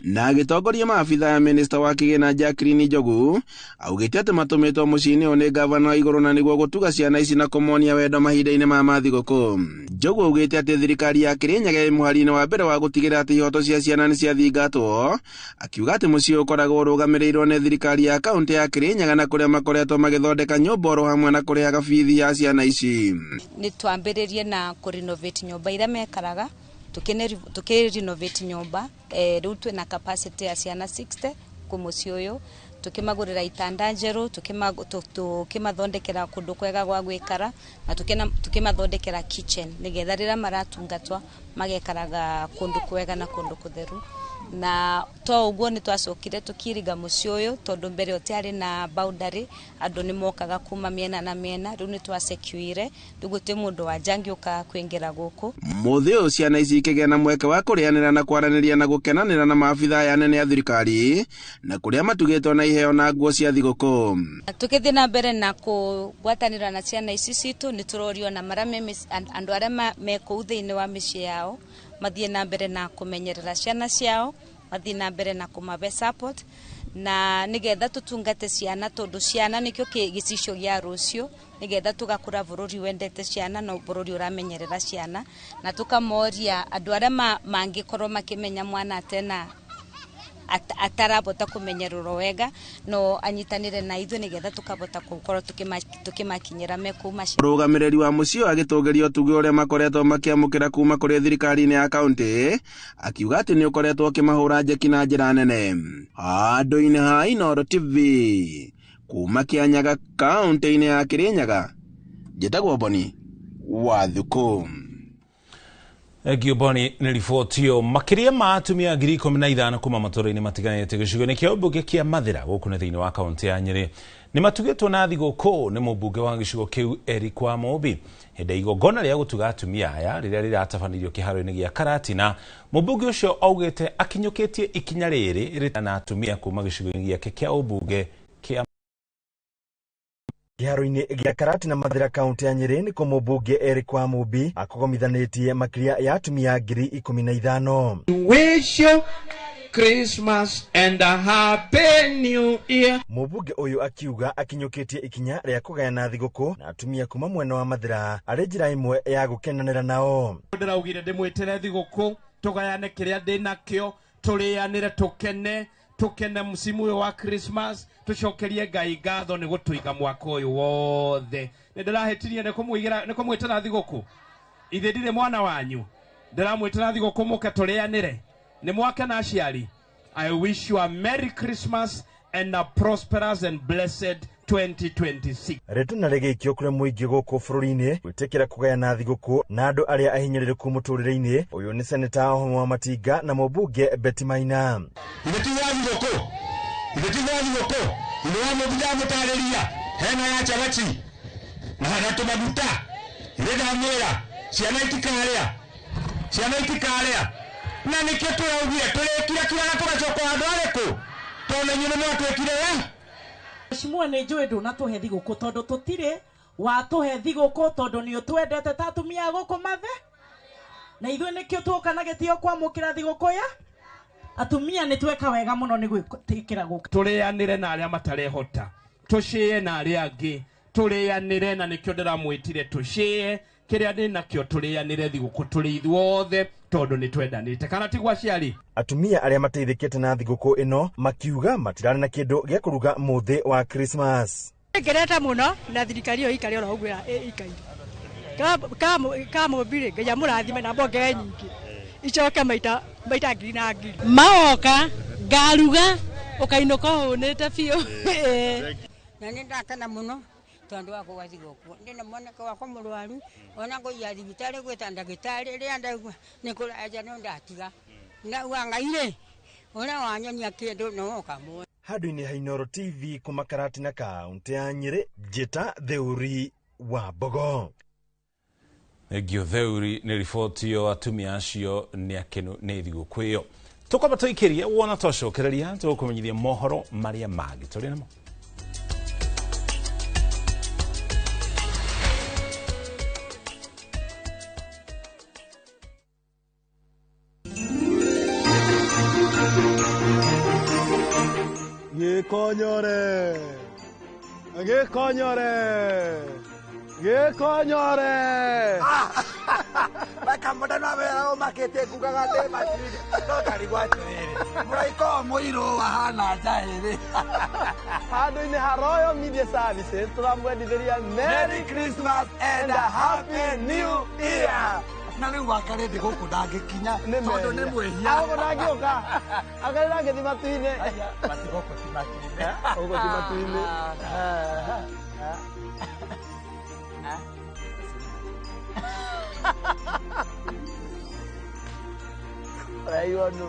Na agĩtongoria maabithaa ya minista wa kĩgĩna Jacqueline Njogu augĩte atĩ matũmĩtwo mũciĩ-inĩ ũyũ nĩ gavana wa igũrũ na nĩguo gũtuga ciana ici na kũmonia wendo mahinda-inĩ ma thigũkũ. Njogu augĩte atĩ thirikari ya Kirinyaga ĩ mũhari-inĩ wa mbere wa gũtigĩrĩra atĩ ihoto cia ciana nĩ ciathingatwo, akiuga atĩ mũciĩ ũkoragwo ũrũgamĩrĩirwo nĩ thirikari ya kaunti ya Kirinyaga na kũrĩa makoretwo magĩthondeka nyũmba oro hamwe na kũrĩhaga bithi ya ciana ici. Nĩ twambĩrĩrie na kũrenovate nyũmba iria mekaraga, tukirenovate nyũmba rĩu twĩna capacity ya ciana 60 kũ mũciĩ ũyũ, tukimagũrĩra itanda njerũ, tukimathondekera kũndũ kwega gwa gwĩkara na tukimathondekera kitchen nĩgetha rĩrĩa maratungatwa magekaraga kũndũ kwega na kũndũ kũtheru. Na to ũguo nĩ twacokire tũkiriga mũciĩ ũyũ tondũ mbere ũtiarĩ na boundary, andũ nĩ mokaga kuma mĩena na mĩena, rĩu nĩ twasecuire rĩu gũtirĩ mũndũ wa nja angĩũka kũingĩra gũkũ. Mũthĩ ũyũ ciana ici ikĩgĩa na mweke wa kũrĩanĩra na kwaranĩria na gũkenanĩra na maabithaa aya anene a thirikari na kũrĩa matugĩtwo na iheo na nguo cia thigũkũ. Tũkĩthiĩ na mbere na kũgwatanĩra na ciana ici citũ nĩ tũrorio na marĩa andũ arĩa me kũu thĩinĩ wa mĩciĩ yao mathiĩ na mbere na kũmenyerera ciana ciao, mathiĩ na mbere na kũmahe support na nĩgetha tũtungate ciana tondũ ciana nĩkĩo gĩcicio gĩa rũciũ, nĩgetha tũgakũra bũrũri wendete ciana na bũrũri ũramenyerera ciana, na tũkamoria andũ arĩa mangĩkorwo makĩmenya mwana atena atarabota kũmenyererwo wega no anyitanĩre na ithuĩ nĩgetha tũkabota gũkorwo tũkĩmakinyĩra me kũu maciĩ. Mũrũgamĩrĩri wa mũciĩ ũyũ agĩtũgĩria ũtugi ũrĩa makoretwo makĩamũkĩra kuma kũrĩ thirikari-inĩ ya kaunti, akiuga atĩ nĩ ũkoretwo ũkĩmahũra njeki na njĩra nene. Handũ-inĩ ha Inooro TV kuma Kianyaga kaunti-inĩ ya Kirinyaga, njĩtagwo Boni Wathuku. Thank Boni nĩ riboti ĩyo. Makĩria ma atumia 15,000 kuma matũũra-inĩ matiganĩte gĩcigo-inĩ kĩa ũmbunge kĩa Mathĩra gũkũ nĩ thĩinĩ wa kaunti ya Nyĩrĩ nĩ matugĩtwo na thigũkũ nĩ mũmbunge wa gĩcigo kĩu Eric Wamũmbi hĩndĩ ya igongona rĩa gũtuga atumia aya rĩrĩa rĩratabanĩirio kĩharo-inĩ gĩa Karatina. Mũmbunge ũcio augĩte akinyũkĩtie ikinya rĩrĩ rĩ na atumia kuma gĩcigo-inĩ gĩake kĩa ũmbunge kĩa Kĩharo-inĩ gĩa Karatina Mathĩra kaunti ya Nyĩrĩ nĩkuo mũmbunge Eric Wamũmbi akũgomithanĩtie makĩria ya atumia 15,000. Wish you Christmas and a happy new year. Mũmbunge ũyũ akiuga akinyũkĩtie ikinya rĩa kũgayana thigũkũ na atumia kuma mwena wa Mathĩra arĩ njĩra ĩmwe ya gũkenanĩra nao. Ndĩraugire ndĩmwĩtĩre thigũkũ tũgayane kĩrĩa ndĩnakĩo, tũrĩanĩre, tũkene msimu ũyũ wa Christmas, tũcokerie Ngai ngatho nĩ gũtũiga mwaka ũyũ wothe. Nĩ ndĩrahĩtirie nĩ kũmwĩtĩra thigũkũ. Ithe ndirĩ mwana wanyu, ndĩramwĩtĩra thigũkũ mũke tũrĩanĩre. Nĩ mwake na aciari. I wish you a Merry Christmas and a prosperous and blessed 2026. Rĩtana rĩgĩikio kũrĩ mũingĩ gũkũ bũrũri-inĩ gwĩtĩkĩra kũgayana thigũkũ na andũ arĩa ahinyĩrĩrĩku mũtũrĩre-inĩ. Ũyũ nĩ seneta wa Matinga na mũmbunge Betty Maina. Ithe ti wa thigũkũ, ithe ti wa thigũkũ, ithe wa mũthia mũtarĩria hena ya cabaci na hena tũmaguta, ithe ndamwĩra ciana itikarĩa, ciana itikarĩa, na nĩkĩo tũraugire tũrĩkira kiraga tũgacoka handũ harĩkũ, tondũ inyuĩ nĩ mwatwĩkire we. Mheshimiwa nĩ njũĩ ndũnatũhe thigũkũ tondũ tũtirĩ watũhe thigũkũ tondũ nĩ ũtwendete ta atumia a gũkũ mathe, na ithuĩ nĩkĩo tuoka na gĩtĩo kwamũkĩra thigũkũ ya atumia. Nĩ tweka wega mũno nĩ gwĩtĩkĩra gũka. Tũrĩanĩre na arĩa matarehota, tũcĩe na arĩa angĩ, tũrĩanĩre, na nĩkĩo ndĩramwĩtire tũcĩe kĩrĩa ndĩ nakĩo, tũrĩanĩre thigũkũ tũrĩ ithuothe tondũ nĩ twendanĩte, kana tiguo aciari? Atumia arĩa mateithĩkĩte na thigũkũ ĩno makiuga matirarĩ na kĩndũ gĩa kũruga mũthĩ wa Christmas. Ngereta mũno na thirikari ĩyo ikare oro ũguo ĩikaire kamũmbirĩ Ngai amũrathime na mbonge nyingĩ icoke maita maita ngiri na ngiri. Mawoka ngaruga ũkainũka ũhũnĩte biũ. Na nĩ ndakena mũno tondũ wa kũgwa thigũkũ, ndĩna mwanake wakwa mũrwaru, ona ngũiya thibitarĩ gwĩta ndagĩtarĩ rĩrĩa ndaigua nĩ kũraja no ndatiga ndauga Ngai rĩ ũrĩa wanyonia kĩndũ no ũkamũhe. Handũ-inĩ ha Inooro TV kuma Karatina kaũntĩ ya Nyĩrĩ, Njĩta Theuri wa Mbogo. Thengio Theuri nĩ riboti ĩyo, atumia acio nĩ akenu nĩ thigũkũ ĩyo. Tũkwamba tũikĩrie wona twacokereria tũgũkũmenyithia mohoro marĩa mangĩ tũrĩ namo. Gĩkonyore, gĩkonyore, gĩkonyore. Makamũndano wĩra ũmakĩtie ngugaga ndĩ matuinĩ no ndarigwo atĩrĩrĩ mũraika ũyũ mũirũ ahana njaĩrĩ. Handũ-inĩ ha Royal Media Services tũramwendithĩria Merry Christmas and a Happy New Year. Na rĩu wakarĩ ndĩ gũkũ ndangĩkinya tondũ nĩ mwĩhia. Gũkũ ndangĩũka akarĩ ndangĩthi matu-inĩ. Gũkũ ti matu-inĩ. Gũkũ ti matu-inĩ. Ũraigua nũ?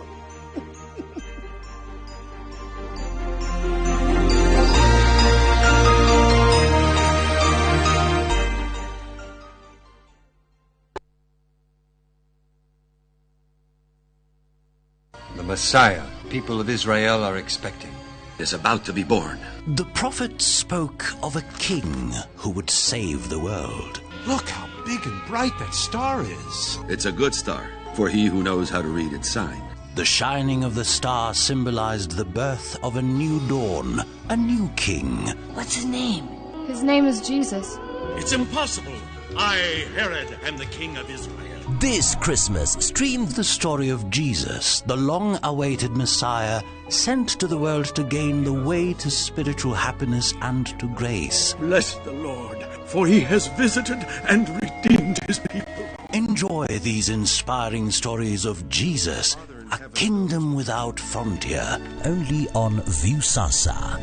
The Messiah people of Israel are expecting is about to be born. The prophet spoke of a king who would save the world. Look how big and bright that star is. It's a good star for he who knows how to read its sign. The shining of the star symbolized the birth of a new dawn, a new king. What's his name? His name is Jesus. It's impossible. I, Herod, am the king of Israel. This Christmas, stream the story of Jesus, the long-awaited Messiah, sent to the world to gain the way to spiritual happiness and to grace. Bless the Lord, for he has visited and redeemed his people. Enjoy these inspiring stories of Jesus, a kingdom without frontier, only on Viusasa.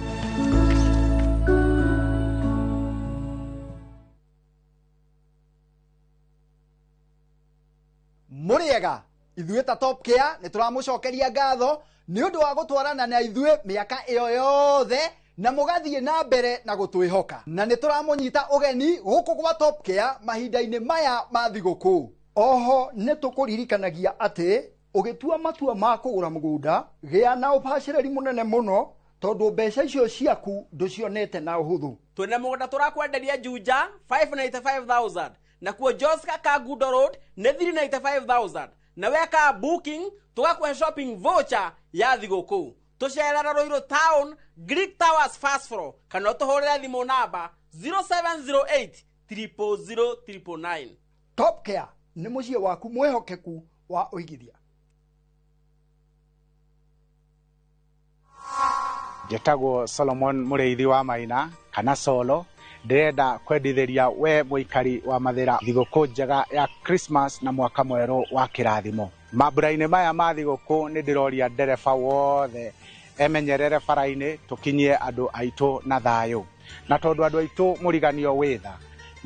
Mũrĩega ithuĩ ta Top Care nĩ tũramũcokeria ngatho nĩ ũndũ wa gũtwarana na ithuĩ mĩaka ĩyo yothe na mũgathiĩ na mbere na gũtwĩhoka, na nĩ tũramũnyita ũgeni gũkũ gwa Top Care mahinda-inĩ maya ma thigũkũ. Oho nĩ tũkũririkanagia atĩ ũgĩtua matua ma kũgũra mũgũnda gĩa na ũbacĩrĩri mũnene mũno tondũ mbeca icio ciaku ndũcionete na ũhũthũ. Twĩna mũgũnda tũrakwenderia Juja 595,000 na kuo Joska Kangundo Road nĩ 395,000 na weka booking tũgakũhe shopping voucher ya thigũkũ. Tũcerera Ruiru Town Greek Towers first floor kana ũtũhũrĩre thimũ namba 0708 000 999. Top Care nĩ mũciĩ waku mwĩhokeku wa ũigithia. Njĩtagwo Solomon Mũrĩithi wa Maina kana Solo. Ndĩrenda kwendithĩria we mũikari wa Mathĩra thigũkũ njega ya Christmas na mwaka mwerũ wa kĩrathimo. Mambura-inĩ maya ma thigũkũ nĩ ndĩroria ndereba wothe emenyerere bara-inĩ tũkinyie andũ aitũ na thayũ. Na tondũ andũ aitũ mũriganio wĩtha,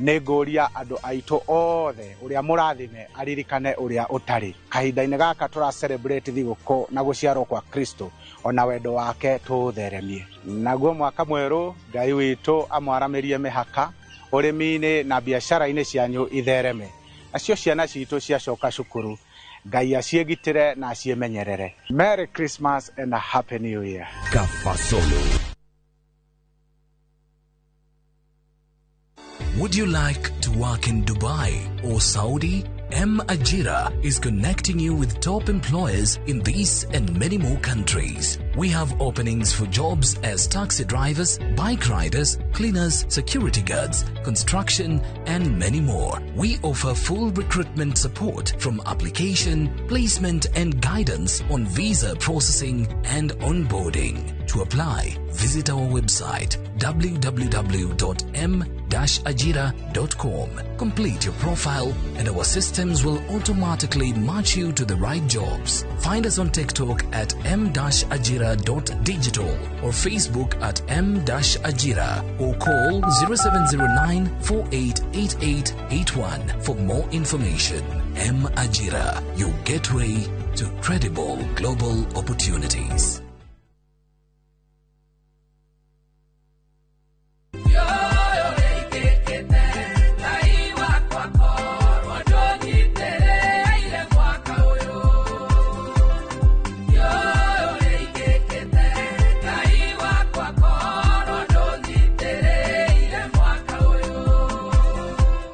nĩ ngũria andũ aitũ othe ũrĩa mũrathime aririkane ũrĩa ũtarĩ. Kahinda-inĩ gaka tũra celebrate thigũkũ na gũciarwo kwa Kristo, ona wendo wake tũũtheremie. Naguo mwaka mwerũ Ngai witũ amwaramĩrie mĩhaka ũrĩmi-inĩ na biacara-inĩ cianyu ithereme. Nacio ciana citũ ciacoka cukuru, Ngai aciĩgitĩre na aciĩmenyerere. Merry Christmas and a Happy New Year. Kafasolo. Would you like to work in Dubai or Saudi? M Ajira is connecting you with top employers in these and many more countries. We have openings for jobs as taxi drivers, bike riders, cleaners, security guards, construction, and many more. We offer full recruitment support from application, placement, and guidance on visa processing and onboarding. To apply, visit our website www.m-ajira.com. Complete your profile and our systems will automatically match you to the right jobs. Find us on TikTok at m-ajira.digital or Facebook at m-ajira or call 0709 488881 for more information. M Ajira, your gateway to credible global opportunities.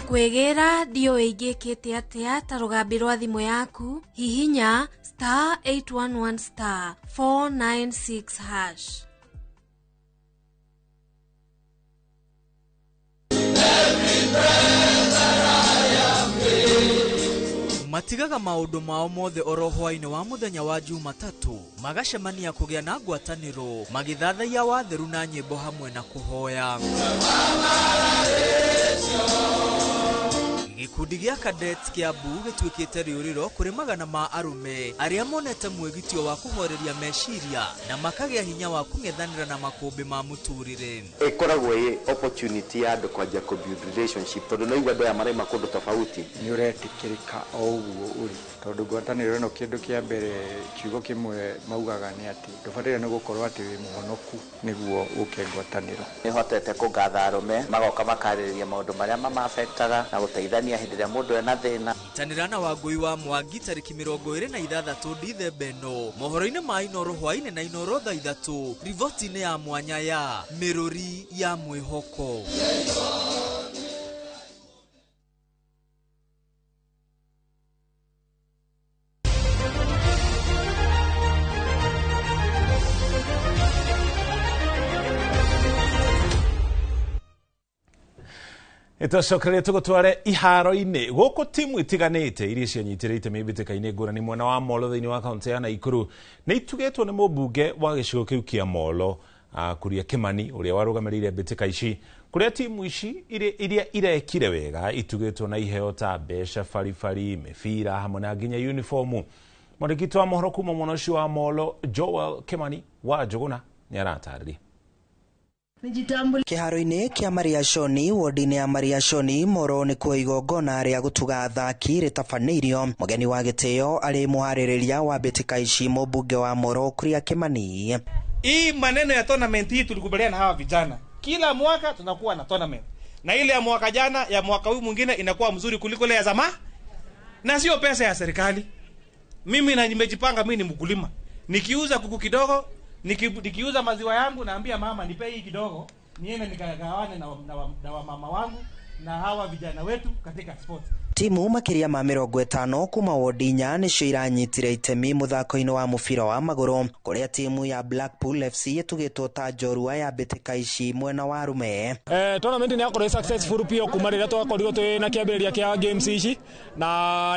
Kwĩgĩra ndiũĩ ingĩkĩte atĩa ta rũgambi rwa thimũ yaku, hihinya star 811 star 496 hash. Matigaga maũndũ mao mothe oro hwaĩ-inĩ wa mũthenya wa Jumatatũ, magacemania kũgĩa na ngwatanĩro, magĩthathaiya watheru na nyĩmbo hamwe na kũhoya. Gĩkundi gĩa Cadets Kiambu gĩtuĩkĩte rĩũrĩro kũrĩ magana ma arũme arĩa monete mwĩgitio wa kũhoreria meciria na makagĩa hinya wa kũng'ethanĩra na makũmbĩ ma mũtũrĩre. Ĩkoragwo ĩ opportunity ya andũ kwanjia kũ build relationship tondũ no igua andũ aya maraima kũndũ tofauti. Nĩ ũretĩkĩrĩka o ũguo ũrĩ, tondũ ngwatanĩro ĩno kĩndũ kĩa mbere kiugo kĩmwe maugaga nĩ atĩ ndũbataire nĩ gũkorwo atĩ wĩ mũhonoku nĩguo ũke ngwatanĩro. Nĩhotete kũngatha arũme magoka makarĩrĩria maũndũ marĩa mamafektaga na gũteithania hĩndĩ ĩrĩa mũndũ ena thĩna. Nyitanĩra na Wangũi wa Mwangi tarĩki 26 Dithemba ĩno mohoro-inĩ ma Inoro hwaĩ-inĩ na Inoro thaa 3 riboti-inĩ ya mwanya ya Mĩrũri ya Mwĩhoko. Ĩtũcokereria tũgũtware iharo-inĩ gũkũ timu itiganĩte iria cianyitĩrĩte mĩmbĩtĩka-inĩ ngũrani mwena wa Molo thĩinĩ wa kaũntĩ ya Naikuru nĩ itugĩtwo nĩ mũmbunge wa gĩcigo kĩu kĩa Molo Kuria Kimani ũrĩa warũgamĩrĩire mbĩtĩka ici, kũrĩa timu ici iria irekire wega itugĩtwo na iheo ta mbeca, baribari, mĩbira hamwe na nginya uniformu. Mwandĩki wa mohoro kuma mwena ũcio wa Molo Joel Kimani wa Njũgũna nĩ aratarĩria. Kĩharo-inĩ kĩa Mariashoni wodi-inĩ ya Mariashoni Moro nĩkuo igongona rĩa gũtuga athaki rĩtabanĩirio. Mũgeni wa gĩtĩo arĩ mũharĩrĩria wa mbĩtĩka ici mũmbunge wa Moro Kuria Kimani. Hii maneno ya tournament hii tulikubaliana na hawa vijana. Kila mwaka tunakuwa na tournament. Na ile ya mwaka jana ya mwaka huu mwingine inakuwa mzuri kuliko ile ya zamani. Na sio pesa ya serikali. Mimi na nimejipanga, mimi ni mkulima. Nikiuza kuku kidogo, nikiuza maziwa yangu naambia mama nipe hii kidogo, niende nikagawane na mama wangu na hawa vijana wetu katika sports. Timu makiria ma 50 kuma wodi inya nicio iranyitire itemi muthako-inĩ wa mũbira wa magũrũ, kũrĩa timu ya Blackpool FC ĩtugĩtwo ta njorua ya mbĩtĩka ici mwena wa arume. Tournament nĩ yakorwo successful pio kuma rĩrĩa twakorirwo twĩ na kĩambĩrĩria kĩa games ici, na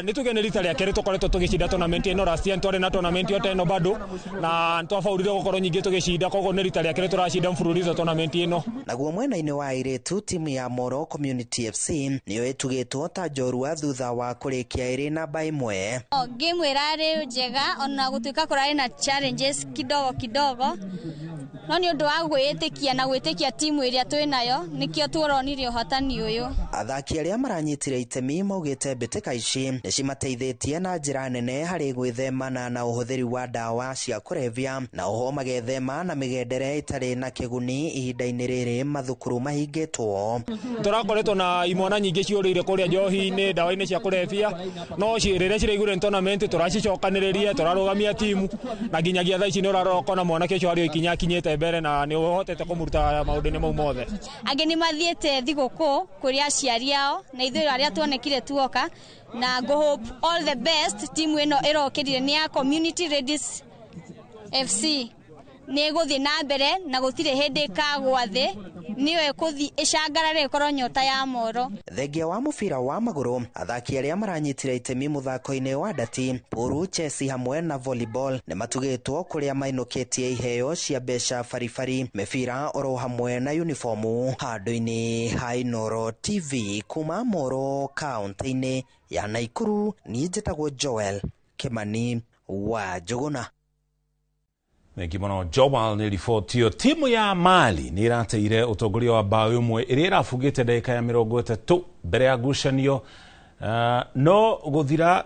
nĩ tuge nĩ rita rĩa kerĩ tũkoretwo tũgĩcinda tournament ĩno. Last year twarĩ na tournament ĩyo ĩno bado na nĩtwabaũrire gũkorwo nyingĩ tũgĩcinda, koguo nĩ rita rĩa kerĩ tũracinda mfululizo tournament ĩno. Naguo mwena-inĩ wa airĩtu, timu ya Moro Community FC nĩyo ĩtugĩtwo ta njorua thutha wa kũrĩkia ĩrĩ namba 1. Game ĩrarĩ njega ona gũtuĩka kũrarĩ na challenges kidogo kidogo, No nĩ ũndũ wa gwĩĩtĩkia na gwĩtĩkia timu ĩrĩa twĩ nayo nĩkĩo tuoronire ũhotani ũyũ. Athaki arĩa maranyitire itemi maugĩte mbĩtĩka ici nĩ cimateithĩtie na njĩra nene harĩ gwĩthemana na ũhũthĩri wa ndawa cia kũrebia na oho magethema na mĩgendere ĩtarĩ na kĩguni ihinda-inĩ rĩrĩ mathukuru mahingĩtwo. Tũrakoretwo na imwana nyingĩ ciũrĩire kũrĩa njohi-inĩ, ndawa-inĩ cia kũrebia, no rĩrĩa ciraigure tournament tũracicokanĩrĩria, tũrarũgamia timu na nginyagia thaa ici nĩ ũrarora ũkona mwanake ũcio harĩ o ikinya akinyĩte mbere na nĩ ũhotete kũmũruta maũndũ-inĩ mau mothe. Angĩ nĩ mathiĩte thigũkũ kũrĩ aciari ao na ithuĩ arĩa tuonekire tuoka, na go hope all the best. Timu ĩno ĩrokĩrire nĩ ya Community Ladies FC, nĩ ĩgũthiĩ na mbere na gũtirĩ hĩndĩ ĩkagwa thĩ, nĩyo ĩkũthiĩ ĩcangarare ĩkorwo nyota ya Moro. Thengia wa mũbira wa magũrũ, athaki arĩa maranyitire itemi mũthako-inĩ wa ndati, puru, chesi hamwe na volleyball nĩ matugĩtwo kũrĩa mainũkĩtie iheo cia mbeca baribari, mĩbira oro hamwe na uniformu. Handũ-inĩ ha Inooro TV kuma Moro kaunti-inĩ ya Naikuru, niĩ njĩtagwo Joel Kimani wa Njũgũna. Thengi mũno Joel nĩ riboti ĩyo. Timu ya Mali nĩ ĩrateire ũtongoria wa bao ĩmwe ĩrĩa ĩrabungĩte ndagĩka ya 30 mbere ya ngucanio, no gũthira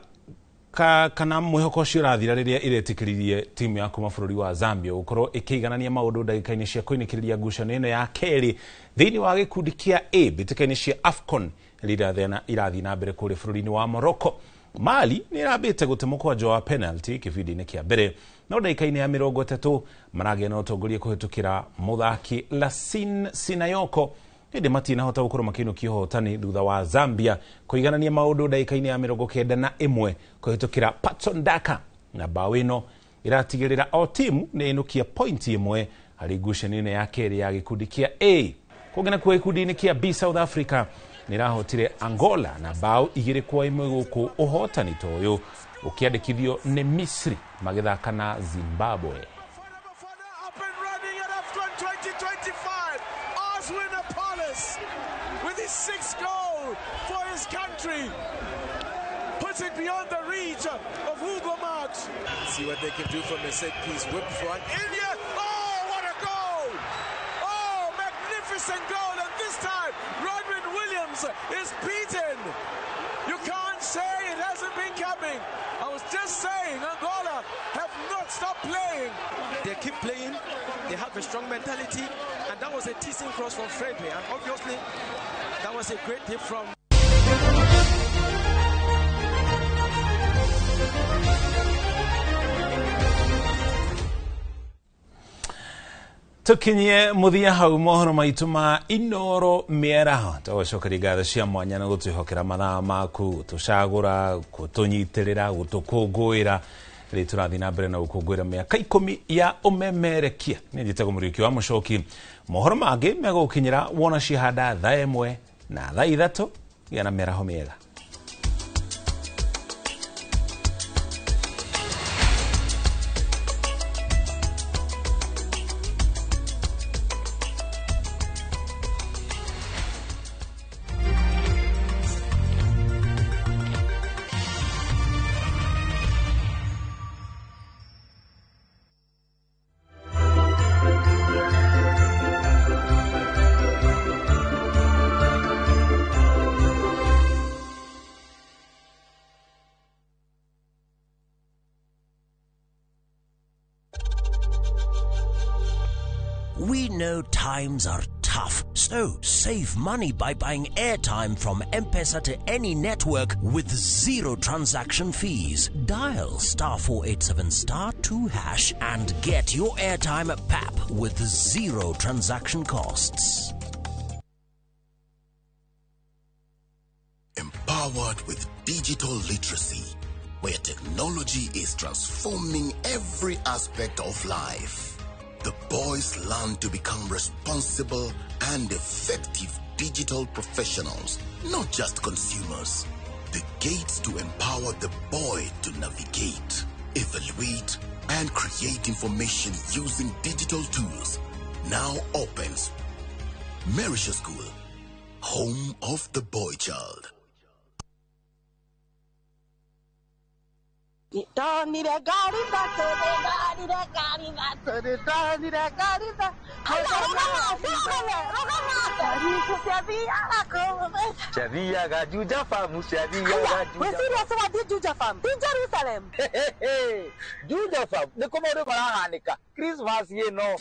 kana mwĩhoko ũcio ũrathira rĩrĩa ĩretĩkĩririe timu ya kuma bũrũri wa Zambia gũkorwo ĩkĩiganania maũndũ ndagĩka-inĩ cia kũinĩkĩrĩria ngucanio ĩno ya kerĩ thĩinĩ wa gĩkundi kĩa A mbĩtĩka-inĩ cia AFCON ĩrĩa irathiĩ na mbere kũrĩa bũrũri-inĩ wa Morocco. Mali nĩ ĩrambĩte gũte mũkwanjo wa penalty kĩbindi-inĩ kĩa mbere, no ndagĩka-inĩ ya 30 maragĩa na ũtongoria kũhĩtũkĩra mũthaki Lassine Sinayoko, ĩndĩ matinahota gũkorwo makĩinũkia ũhotani thutha wa Zambia kũiganania maũndũ ndagĩka-inĩ ya 91 kũhĩtũkĩra Patson Daka, na bao ĩno ĩratigĩrĩra o timu nĩ ĩnũkia pointi ĩmwe harĩ ngucanio-inĩ ya kerĩ ya gĩkundi kĩa A. Kũngĩ nakuo gĩkundi-inĩ kĩa B, South Africa nĩ ĩrahotire Angola na bao 2-1 gũkũ ũhotani ta ũyũ ũkĩandĩkithio nĩ Misri magĩthaka na Zimbabwe. Up and running at AFCON 2025, Oswin Appollis with his 6th goal for his country puts it beyond the reach of Hugo Marks. See what they can do from a set piece. Whip front. India! Oh, what a goal! Oh, magnificent goal! And this time, Rodwin Williams is beaten. You can't say it hasn't been coming. I was just saying, Angola have not stopped playing. They keep playing. They have a strong mentality. And that was a teasing cross from Freddy. And obviously, that was a great hit from... Tukinyie muthia hau mohoro maitu ma Inooro mĩaraho. Tũgũcokeria ngatho cia mwanya na gũtwĩhokera mathaa maku, gũtũcagũra, gũtũnyitĩrĩra, gũtũkũngũĩra rĩrĩa tũrathiĩ na mbere na gũkũngũĩra mĩaka 10 ya ũmemerekia. Niĩ njĩtagwo Mũriũki wa Mũcoki. Mohoro mangĩ megũgũkinyĩra wona cihanda thaa 1 na thaa 3. Gĩa na mĩaraho mĩega. We know times are tough, so save money by buying airtime from M-Pesa to any network with 0 transaction fees. Dial *487*2# and get your airtime at PAP with 0 transaction costs. Empowered with digital literacy, where technology is transforming every aspect of life. The boys learn to become responsible and effective digital professionals, not just consumers. The gates to empower the boy to navigate, evaluate, and create information using digital tools now opens. Merisha School, home of the boy child. Ndonire ngari thatũ, ndonire ngari thatũ, ndonire ngari thatũ. Rũgama, rũgama, rũgama. Ciathiaga kũu. Ciathiaga Juja Farm, ciathiaga Juja. Wĩ serious wathiĩ Juja Farm? Ti Jerusalem. Juja Farm nĩkuo maũndũ marahanĩka Christmas ĩno.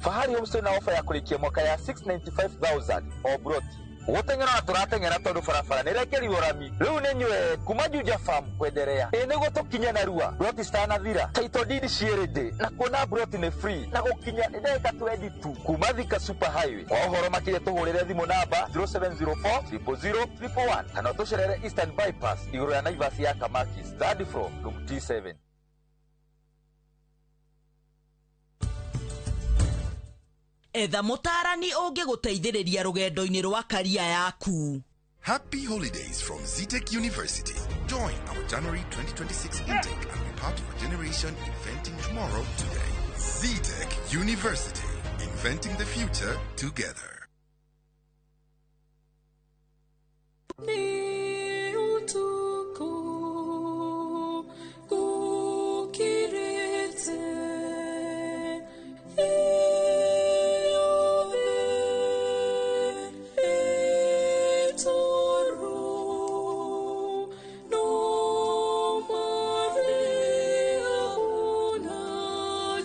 Fahari Homestay na ofa ya kũrĩkia mwaka ya 695,000 o broti. Gũteng'era na tũrateng'era tondũ barabara nĩ ĩrekerirwo rami. Rĩu nĩ nyue kuma Juja Farm kwenderea. Ĩ nĩguo tũkinye narua. Broti citanathira. Title deed ciĩ ready na kuona broti nĩ free na gũkinya nĩ ndagĩka 20 tu kuma Thika Super Highway. Kwa ũhoro makĩria tũhũrĩre thimũ namba 0704 000 111 kana ũtũcerere Eastern Bypass igũrũ ya Naivas ya Kamakis, third floor, room T7. Etha mũtaarani ũngĩgũteithĩrĩria rũgendo-inĩ rwa karia yaku. Happy holidays from Zetech University. Join our January 2026 intake and be part of a generation inventing tomorrow today. Zetech University, inventing the future together. Nĩ ũtukũ gũkirĩte, thĩ yothe ĩ toro, no Maria na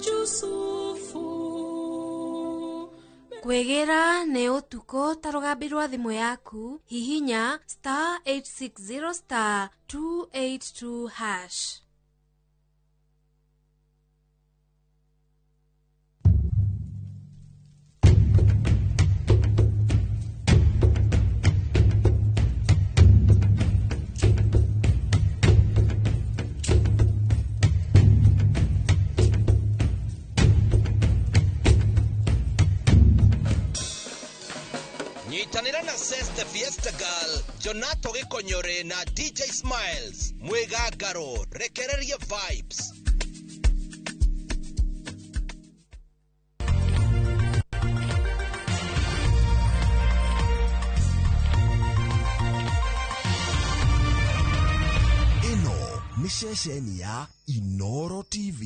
Jusufu. Kwĩgĩra nĩ ũtukũ ta rũgambi rwa thimũ yaku, hihinya star 860 star 282 hash. Nyitanĩra na Ses the Fiesta Girl, Jonato Gĩkonyore na DJ Smiles mwĩgangaro rekereria vibes. Ĩno nĩ ceceni ya Inoro TV.